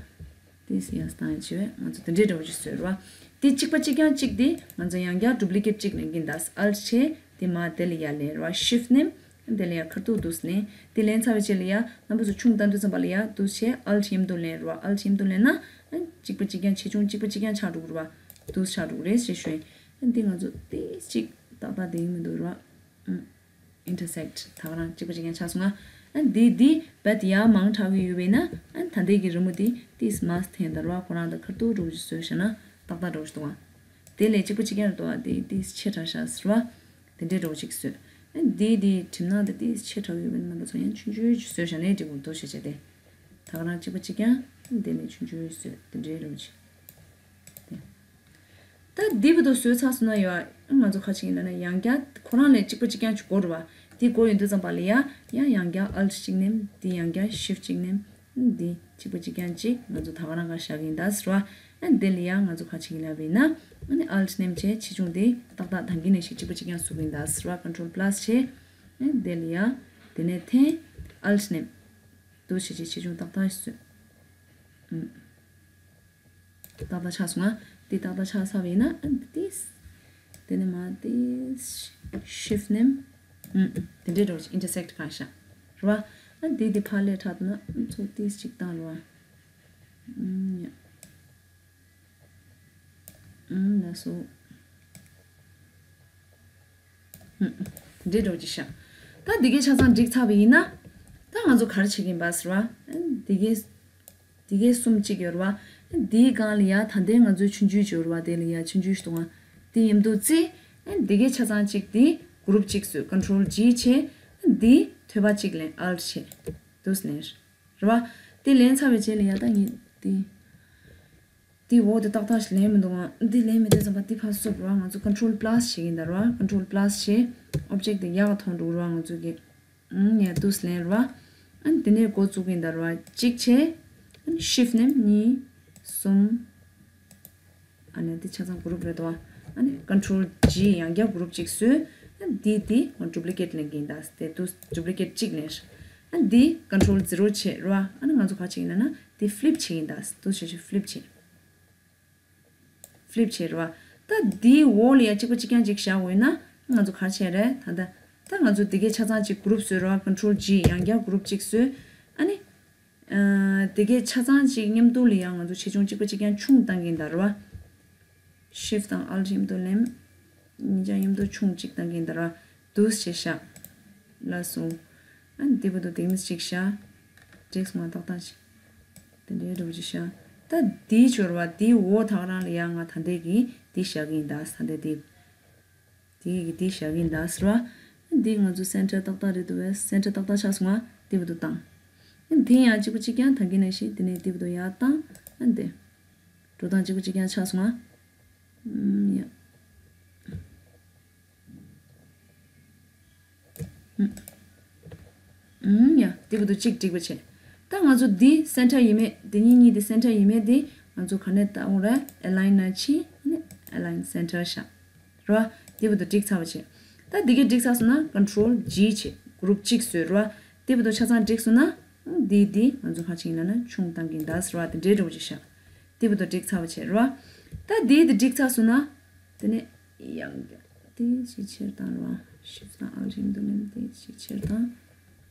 དེ་ཡ་བཏང་ཡ་བྱས་པས་ང་ཚོ་དེ་འདྲའི་འདྲ་བོ་ཅིག་བཟོས་རེད་བ། དེ་གཅིག་པ་གཅིག་རྐྱང་གཅིག་དེ་ང་ཚོ་ཡང་བསྐྱར་ཌུབ་ལི་ཀེཊ་གཅིག་ལེན་གྱི་ཡིན་ད། ཨལ་ཊི་བྱས་དེ་མར་དེ་ལ་ཡ་ལེན་རེད་བ། ཤིཕ་ཊི་ནེམ། དེ་ལ་ཡ་ཁ་ཐུག་འདུག་ལེན། དེ་ལེན་ཚར་བའི་རྗེས་ལ་ཡ་རྣམ་པ་ཚོ་ཆུང་བཏང་དུས་ཙམ་པ་ལ་ཡ་འདུག་བྱས་ཨལ་ཊི་མཉམ་དུ་ལེན་རེད་བ། ཨལ་ཊི་མཉམ་དུ་ལེན་ན། ཨ་གཅིག་པ་གཅིག་རྐྱང་ཆེ་ཆུང་གཅིག་པ་གཅིག་རྐྱང་ཆགས་འགྲོ་གི་རེད་བ། འདུག་ཆགས་འགྲོ་གི་རེད་ཞེས་ཞུ་ཡིན། ཨ་འདི་ང་ཚོ་དེ་གཅིག་ཏག་ཏག་བསྡད་ཀྱི་མི་འདུག་རེད་བ། ཨུམ། ཨིན་ཊར་སེག་ཊི། ད་ག་རང་གཅིག་པ་གཅིག་རྐྱང་ཆགས་སོང་ང་། ཨ་འདི་འདི་བེད་ཡར་མར་དྲག་གི་ཡོད་པས་ན། ཨ་ད་ལྟའི་གི་རི་མོ་འདི་ཏིས་མར་འཐེན་ད་རེད་བ། ཁོ་རང་ད་ཁ་ཐུག་འདྲ་བོ་ཅིག་བཟོས་བཞག་ན་ཏག་ཏག་འདྲ་བོ་ཅིག་འདུག་བ། དེ་ལས་གཅིག་པ་གཅིག་རྐྱང་རེད་འདུག་བ། དེ་ཏིས་ཆེ་དྲགས་བཞག་ཟེར་བ། དེ་འདྲའི་འདྲ་བོ་ཅིག་བཟོས། ཨ་འདི་འདི་གྲིབ་ནག་འདི་ཏིས་ཆེ་དྲགས་ཡོད་པས་ན། རྣམ་པ་ཚོ་ཡང་ཆུང་ཆུང་ཅིག་བཟོས་བཞག་ན་འགྲིག་གི་འདུག་ཞེས་བྱས་ཏེ། ད་ག་རང་གཅིག་པ་གཅིག་རྐྱང་། དེ་ནས་ཆུང་ཆུང་བཟོས། དེ་འདྲའི་འདྲ་བོ་ཅིག་དེ། ད་འདི་བར་དུ་བཟོས་ཚར་སོང་ན་ཡ། ང་ཚོ་ག་རེ་བྱེད་ཀྱི་ཡིན་ལབ་ན། ཡང་བསྐྱར་ཁོ་རང་ལས་གཅིག་པ་གཅིག་རྐྱང་ཅིག་དགོས་རེད་བ། དེ་དགོས་ཡོང་དུས་ཙམ་པ་ལ་ཡ། ཡང་ཡང་བསྐྱར་ཨལ་ཊི་གཅིག་མནན། དེ་ཡང་བསྐྱར་ཤིཕ་ཊི་གཅིག་མནན། འདི་གཅིག་པ་གཅིག་རྐྱང་གཅིག་ང་ཚོ་ད་ག་རང་ག་བཞག་གི་ཡིན་ད་ཟེར་བ། ཨ་འདི་ལ་ཡ་ང་ཚོ་ག་རེ་བྱེད་ཀྱི་ཡིན་ལབ་པ་ཡིན་ན། ཨ་ནི་ཨལ་ཊི་མནན་བྱས་ཆེ་ཆུང་དེ་ཏག་ཏག་ད་གིན་ནང་བཞིན་གཅིག་པ་གཅིག་རྐྱང་བཟོ་གི་ཡིན་ད་ཟེར་བ། ཀོན་ཊོལ་པ་ལ་སི་བྱས། ཨ་འདི་ལ་ཡ། དེ་ནས་འཐེན། ཨལ་ཊི་མནན། འདུག་བྱས་བྱས་ཆེ་ཆུང་ཏག་ཏག་ཞིག་བཟོས། ཨུམ། ཏག་ཏག་ཆགས་སོང་ང་། འདི་ཏག་ཏག་ཆགས་ཚར་བ་ཡིན་ན། ཨ་འདི་ཏིས། དེ་ནས་མར་ཏིས། ཤིཕ་ཊི་མནན། ཨུམ། དེ་འདྲའི་འདྲ་བོ་ཅིག་ཨིན་ཊར་སེག་ཊི་གང་ཤག་རེད་བ། ཨ་འདི་འདི་ཕར་ལས་དྲག་འདུག་ན། ཨ་ཚོ་ཏིས་ཅིག་བཏང་རེད་བ། ཨུམ། ཡ། ཨུམ། ལགས་སོ། ཨུམ། དེ་འདྲའི་འགྲོ་གི་ཤག་ད་འདི་གའི་ཆ་ཚང་འགྲིག་ཚར་བ་ཡིན་ན། ད་ང་ཚོ་ག་རེ་བྱེད་ཀྱི་ཡིན་པ་ཟེར་བ། འདི་གའི། འདི་གའི་གསུམ་གཅིག་ཡོད་རེད་བ། འདིའི་སྒང་ལ་ཡ་ད་ལྟའི་ང་ཚོའི་ཆུང་ཆུང་ཅིག་ཡོད་རེད་བ། དེ་ལ་ཡ་ཆུང་ཆུང་ཞིག་འདུག་ཨ། དེ་མཉམ་དུ་བརྩིས། འདི་གའི་ཆ་ཚང་གཅིག་དེ་གུ་རུབ་གཅིག་བཟོས། Control G བྱས། འདི་ཐོད་པ་གཅིག་ལེན། Alt བྱས། འདུག་སེ་ལེན། རེད་བ། དེ་ལེན་ཚར་བའི་རྗེས་ལ་ཡ་ད་ངས་དེ། དེ་འོག་དེ་ཏག་ཏག་ཞིག་ལེན་མི་འདུག་ཨང་། འདི་ལེན་མི་འདུག་ཙམ་པ་དེ་ཕར་བསུབ་ར། ང་ཚོ་Control Plus བྱེད་ཀྱིན་ད་ར། Control Plus བྱེད། Object དེ་ཡག་ག་མཐོང་འགྲོ་ར། ང་ཚོ་གི། ཨང་། ཡ་འདུག་སེ་ལེན་ར། ཨ་ནི་དེ་ནས་འགོ་བཙུགས་ཀྱིན་ད་ར། གཅིག་བྱས། ཨ་ནི་Shift མནན། གཉིས། གསུམ། ཨ་ནི་དེ་ཆ་ཚང་གུ་རུབ་རེད་དོ། ཨ་ནི་Control G ཡང་བསྐྱར་གུ་རུབ་གཅིག་བཟོས། ཨ་ནི་དེ་དེ་Duplicate ལེན་གྱིན་ད། དེ་འདུག Duplicate གཅིག་ལེན། ཨ་ནི་དེ་Control Zero བྱས་ར། ཨ་ནི་ང་ཚོ་ག་བྱེད་ཀྱིན་ན་ན། དེ་Flip བྱེད་ཀྱིན་ད། དེ་བྱས་བྱས་Flip བྱེད། Flip བྱེད་ར། ད་དེའི་འོག་ལ་ཡ་གཅིག་པ་གཅིག་རྐྱང་གཅིག་བཞག་འོས་ན། ང་ཚོ་ག་རེ་བྱས་རེད་ད་ལྟ། ད་ང་ཚོ་དེ་གའི་ཆ་ཚང་གཅིག་གུ་རུབ་བཟོས་ར། Control G ཡང་བསྐྱར་གུ་རུབ་གཅིག་བཟོས། ཨ་ནི། ཨ། དེ་གའི་ཆ་ཚང་གཅིག་མཉམ་དུ་ལ་ཡ་ང་ཚོ་ཆེ་ཆུང་གཅིག་པ་གཅིག་རྐྱང་ཆུང་བཏང་གིན་ད་ར་བ། Shift དང་Alt མཉམ་དུ་ལེན། གཉིས་ཆ་མཉམ་དུ་ཆུང་གཅིག་བཏང་གིན་ད་ར། འདུག་སེ་བཞག་ལགས་སོ། ཨ་ནི་དེ་བར་དུ་དེ་མི་གཅིག་བཞག་འགྲིག་སོང་ང་། ཏག་ཏག་ཅིག་དེ་འདྲའི་འགྲོ་གི་བཞག་ད་དེའི་སྦྱོར་བ་དེའི་འོག་ད་ག་རང་ལ་ཡ་ང་ད་ལྟའི་གི་དེ་བཞག་གིན་ད། ད་ལྟའི་དེ། དེ་གི་དེ་བཞག་གིན་ད་ཟེར་བ། འདི་ང་ཚོ་Center ཏག་ཏག་རེད་འདུག་བས། Center ཏག་ཏག་ཆགས་སོང་ང་། དེ་བར་དུ་བཏང་། དེ་ཡང་གཅིག་པ་གཅིག་རྐྱང་ད་གིན་ནང་བཞིན་དེ་ནས་དེ་བར་དུ་ཡར་བཏང་། ཨ་འདི། འགྲོ་སྟངས་གཅིག་པ་གཅིག་རྐྱང་ཆགས་སོང་ང་། ཨུམ། ཡ། ཨུམ། ཡ། དེ་བར་དུ་གཅིག་འགྲིག་པ་བྱས། ད་ང་ཚོ་འདི་Center ཡིན་མེད། འདི་གཉིས་གཉིས་དེ་Center ཡིན་མེད་དེ་ང་ཚོ་ག་ནས་བཏང་ར། Align ན་ཕྱིན། ཨ་ནི་Align Center བཞག་ར། དེ་བར་དུ་འགྲིག་ཚར་བ་བྱས། ད་འདི་གས་འགྲིག་ཚར་སོང་ན་Control G བྱས། གུ་རུབ་གཅིག་བཟོས་ར། དེ་བར་དུ་ཆ་ཚང་འགྲིག་སོང་ན། འདི་འདི་ང་ཚོ་ཕར་ཕྱིན་ན་ན་ཆུང་བཏང་གིན་ད་ཟེར་བ་དེ་འདྲའི་འགྲོ་གི་བཞག་དེ་བར་དུ་འགྲིག་ཚར་བ་བྱས་ར། ད་འདི་འདི་འགྲིག་ཚར་སོང་ན། དེ་ནས་ཡང་དེ་ཞིག་ཕྱིར་བཏང་ར། Shift དང་Alt མཉམ་དུ་ལེན། དེ་ཞིག་ཕྱིར་བཏང་།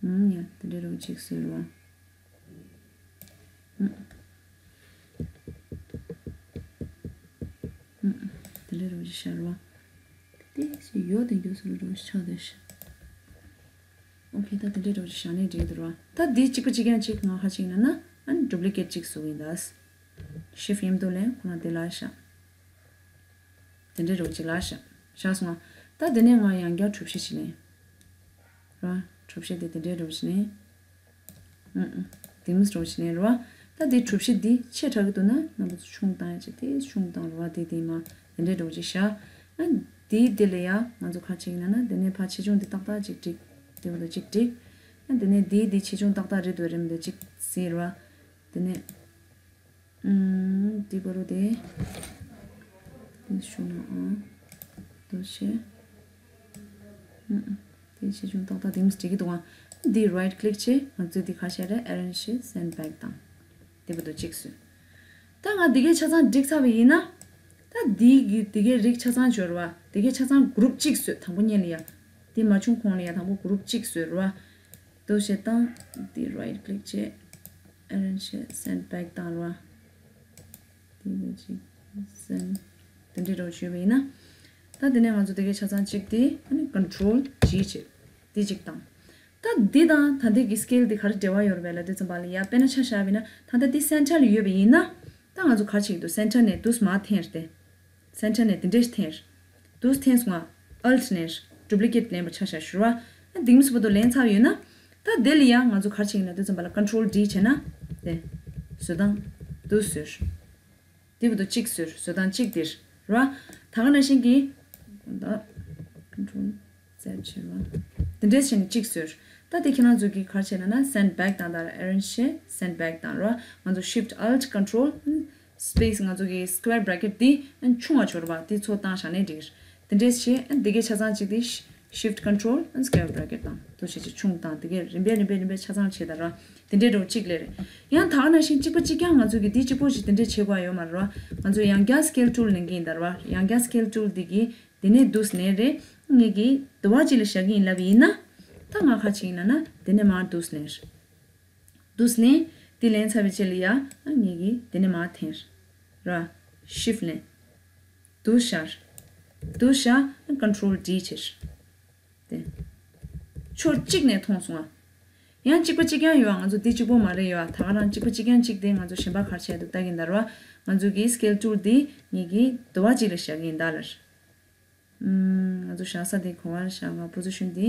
ཨུམ། ཡ། དེ་འདྲའི་རུ་གཅིག་བཟོས་ར། ཨུམ། ཨུམ། དེ་འདྲའི་རུ་གཅིག་བཞག་ར། དེ་ཞིག་ཡོ་དེ་འགྱོ་སོང་ར་ཆགས་དེ་ཞིག་ཨོ་ཁེ། ད་དེ་འདྲའི་རུ་གཅིག་བཞག་ནས་འགྲིག་འདུག་ར། ད་འདི་གཅིག་པ་གཅིག་རྐྱང་གཅིག་ང་ཧ་ཅིག་ན་ན། ཨ་ནི་Duplicate གཅིག་བཟོ་གིན་ད། Shift མཉམ་དུ་ལེན། ཁོ་ན་དེ་ལ་བཞག་དེ་འདྲའི་རོ་གཅིག་ལ་བཞག་བཞག་སོང་ང་། ད་དེ་ནས་ང་ཡང་བསྐྱར་གྲུ་བཞི་བྱས་ནས། ར། གྲུ་བཞི་དེ་དེ་འདྲའི་རོ་བྱས་ནས། ཨུ་ཨུ། དེ་མོ་རོ་བྱས་ནས་ར། ད་དེ་གྲུ་བཞི་འདི་ཆེ་དྲགས་ཀྱི་འདུག་ན་ང་ཚོ་ཆུང་བཏང་ཡ་ཅིག་དེ་ཆུང་བཏང་ར་བ། དེ་དེ་མ་དེ་འདྲའི་རོ་གཅིག་བཞག་ཨ། དེའི་དེ་ལ་ཡ་ང་ཚོ་ཁ་ཆེ་ཡིན་ན་ན་དེ་ནས་ཕ་ཆེ་ཆུང་དེ་ཏག་ཏག་ཅིག་འགྲིག་དེ་བ་ལ་ཅིག་འགྲིག་ཨ། དེ་ནས་དེའི་དེ་ཆེ་ཆུང་ཏག་ཏག་རེད་འདུག་རེད་མི་འདུག་ཅིག་ཟེར་བ། དེ་ནས། ཨུམ། དེ་བར་དུ་དེ། དེ་ཞུ་ན་ཨང་། དུ་ཆེ། ཨུམ། དེ་ཆེ་ཆུང་ཏག་ཏག་དེ་མི་འགྲིག་གི་འདུག་ཨང་། དེ་right click བྱེད། ང་ཚོས་དེ་ཁ་ཤས་རེ་arrange བྱེད། Send back དང་། དེ་བར་དུ་གཅིག་བཟོས། ད་ང་དེ་གའི་ཆ་ཚང་འགྲིག་ཚར་བ་ཡིན་ན། ད་དེ་གི་དེ་གའི་རིགས་ཆ་ཚང་སྦྱོར་བ། དེ་གའི་ཆ་ཚང་group གཅིག་བཟོས། དང་པོ་ཉིད་ལ་ཡ། དེ་མ་བྱུང་གོང་ལ་ཡ་དང་པོ་group གཅིག་བཟོས་ར་བ། དུ་བྱེད་དང་། དེ་right click བྱེད། Arrange བྱེད། Send back བཏང་ར་བ། དེ་ག་ཅིག send དེ་འདྲའི་རོ་བྱོས་པ་ཡིན་ན། ད་དེ་ནས་ང་ཚོ་དེ་གའི་ཆ་ཚང་གཅིག་དེ་ཨ་ནི་Control G བྱེད། དེ་གཅིག་བཏང་། ད་འདི་དང་ད་འདི་གི་scale དེ་ག་རེ་འབྲེལ་བ་ཡོད་རེད་པས་ལབ་དུས་ཙམ་པ་ལ་ཡ། དཔེར་ན་ཆ་བཞག་པ་ཡིན་ན་ད་ལྟ་འདི་center ལ་ཡོད་པ་ཡིན་ན། ད་ང་ཚོ་ག་རེ་བྱེད་ཀྱི་འདུག center ནས་དུས་མ་འཐེན་རེད་དེ། center ནས་དེ་འདྲས་འཐེན། དུས་འཐེན་སོང་ང་། Alt ནས་duplicate ལེན་པ་ཆ་བཞག་ཞུ་བ། ཨ་དེ་མི་སུ་བ་དུ་ལེན་ཚར་ཡོད་ན། ད་དེ་ལ་ཡང་ང་ཚོ་ག་རེ་བྱེད་ཀྱི་ན་དུས་ཙམ་པ་ལ་Control D བྱས་ན། དེ། བཟོ་སྟངས། དུས་ཟེར། དེ་བ་དུ་གཅིག་ཟེར། བཟོ་སྟངས་གཅིག་དེར། ར། ད་ག་ནང་བཞིན་གྱི། ད། Control Z བྱེད་ར། དེ་འདྲས་བྱས་ནས་གཅིག་ཟེར། ད་དེ་ཁྱེད་རང་ཚོ་གིས་ག་རེ་བྱས་ན་ན་send back དང་ད་ལ་arrange བྱེད། Send back དང་ར། ང་ཚོ Shift Alt Control Space ང་ཚོ་གི་square bracket དེ་ཆུང་བ་བྱོས་ར་བ། དེ་ཚོ་བཏང་བཞག་ནས་འགྲིག་དེ་འདྲས་བྱས། དེ་གའི་ཆ་ཚང་གཅིག་དེ་Shift Control Square Bracket དང་དུ་བྱེད་ཀྱི་ཆུང་དང་དེ་གའི་རིམ་པས་རིམ་པས་རིམ་པས་ཆ་ཚང་བྱེད་ད་ར། དེ་འདྲའི་འགྲོ་གཅིག་ལས་རེད། ཡང་ད་ག་ནང་བཞིན་གཅིག་པ་གཅིག་རྐྱང་ང་ཚོ་གི་དེ་གཅིག་པོ་ཞིག་དེ་འདྲས་བྱེད་དགོས་ཡོད་མ་རེད་བ། ང་ཚོ་ཡང་བསྐྱར Scale Tool ལེན་གྱི་ཡིན་ད་ར་བ། ཡང་བསྐྱར་Scale Tool དེ་གི་དེ་ནས་འདུག་ལེན་རེད། ངེད་ཀྱིས་དུ་བ་གཅིག་ལ་བཞག་གི་ཡིན་ལབ་ཡིན་ན། ད་ང་ཁ་ཅིག་ཡིན་ན་ན་དེ་ནས་མར་འདུག་ལེན་རེད། འདུག་ལེན། དེ་ལེན་ཚར་བའི་རྗེས་ལ་ཡ། ཨ་ངེད་ཀྱིས་དེ་ནས་མར་འཐེན། ར། Shift ལེན། འདུག་བཞག་འདུག་བཞག Control D བྱེད། དེ། ཕྱོགས་གཅིག་ནས་མཐོང་སོང་ང་། ཡང་གཅིག་པ་གཅིག་རྐྱང་ཡོད་ཨ། ང་ཚོ་འདི་གཅིག་པོ་མ་རེད་ཡོད་ཨ། ད་ག་རང་གཅིག་པ་གཅིག་རྐྱང་གཅིག་དེ་ང་ཚོ་གཞན་པ་ག་རེ་བྱས་འདུག་ལྟ་གིན་ད་ར་བ། ང་ཚོ་གི་Scale Tool འདི་ངེད་ཀྱིས་དུ་བ་གཅིག་ལ་བཞག་གིན་ད་ལར། ཨུམ། ང་ཚོ་བཞག་ས་དེ་གོང་བར་བཞག་ང་Position འདི་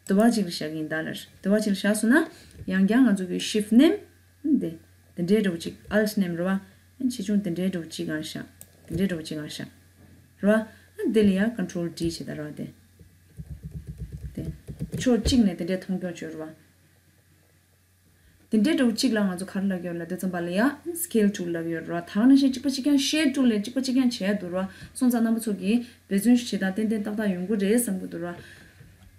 དུ་བ་གཅིག་ལ་བཞག་གིན་ད་ལར། དུ་བ་གཅིག་ལ་བཞག་སོང་ན། ཡང་བསྐྱར་ང་ཚོ་གི་Shift མནན། འདི། འདི་འདྲའི་འདྲ་བོ་གཅིག Alt མནན་ར་བ། ཆེ་ཆུང་འདི་འདྲའི་འདྲ་བོ་གཅིག་གང་བཞག་འདི་འདྲའི་འདྲ་བོ་གཅིག་གང་བཞག་ར་བ། འདི་ལ་ཡང་Control D བྱེད་ད་ར་བ་དེ། དེ། ཕྱོགས་གཅིག་ནས་དེ་འདྲའི་མཐོང་སྐྱོང་བྱོས་ར་བ། དེ་འདྲའི་འདྲ་བོ་གཅིག་ལ་ང་ཚོ་ག་རེ་ལབ་ཀྱི་ཡོད་ལབ་དུས་ཙམ་པ་ལ་ཡ། Scale Tool ལབ་ཀྱི་ཡོད་ར་བ། ད་ག་ནང་བཞིན་གཅིག་པ་གཅིག་རྐྱང་Shade Tool ལས་གཅིག་པ་གཅིག་རྐྱང་བྱས་འདུག་ར་བ། སོང་ཙང་རྣམ་པ་ཚོ་གིས་འབད་བརྩོན་ཞིག་བྱེད་དང་ཏན་ཏན་ཏག་ཏག་ཡོང་གི་རེད་བསམ་གྱི་འདུག་ར་བ།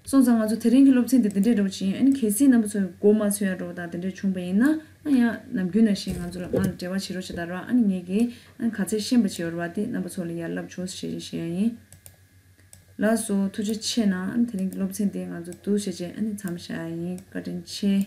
སོང་ཙང་ང་ཚོ་དེ་རིང་གི་སློབ་ཚན་འདི་འདི་འདྲའི་འདྲ་བོ་ཅིག་ཡིན། ཨ་ནི་གལ་སྲིད་རྣམ་པ་ཚོས་མགོ་མ་ཚོས་ཡ་འདྲ་བོ་དང་དེ་འདྲས་བྱུང་པ་ཡིན་ན། ཨ་ཡང་ནམ་རྒྱུན་ནང་བཞིན་ང་ཚོ་ལ་ང་ལ་འབྲེལ་བ་བྱེད་རོགས་བྱེད་ད་ར་བ། ཨ་ནི་ངེད་ཀྱིས་ཨ་ནི་ག་ཚད་ཤེས་པ་བྱེད་ཡོད་ར་བ་དེ་རྣམ་པ་ཚོ་ལ་ཡར་ལབ་ཆོག་ཟེར་བཤད་བཤད་ཡ་ཡིན། ལགས་སོ། ཐུགས་རྗེ་ཆེ་གནང་། དེ་རིང་གི་སློབ་ཚན་དེ་ང་ཚོ་འདུག་བྱས་བྱས་ཨ་ནི་མཚམས་བཞག་ཡ་ཡིན། བཀའ་དྲིན་ཆེ།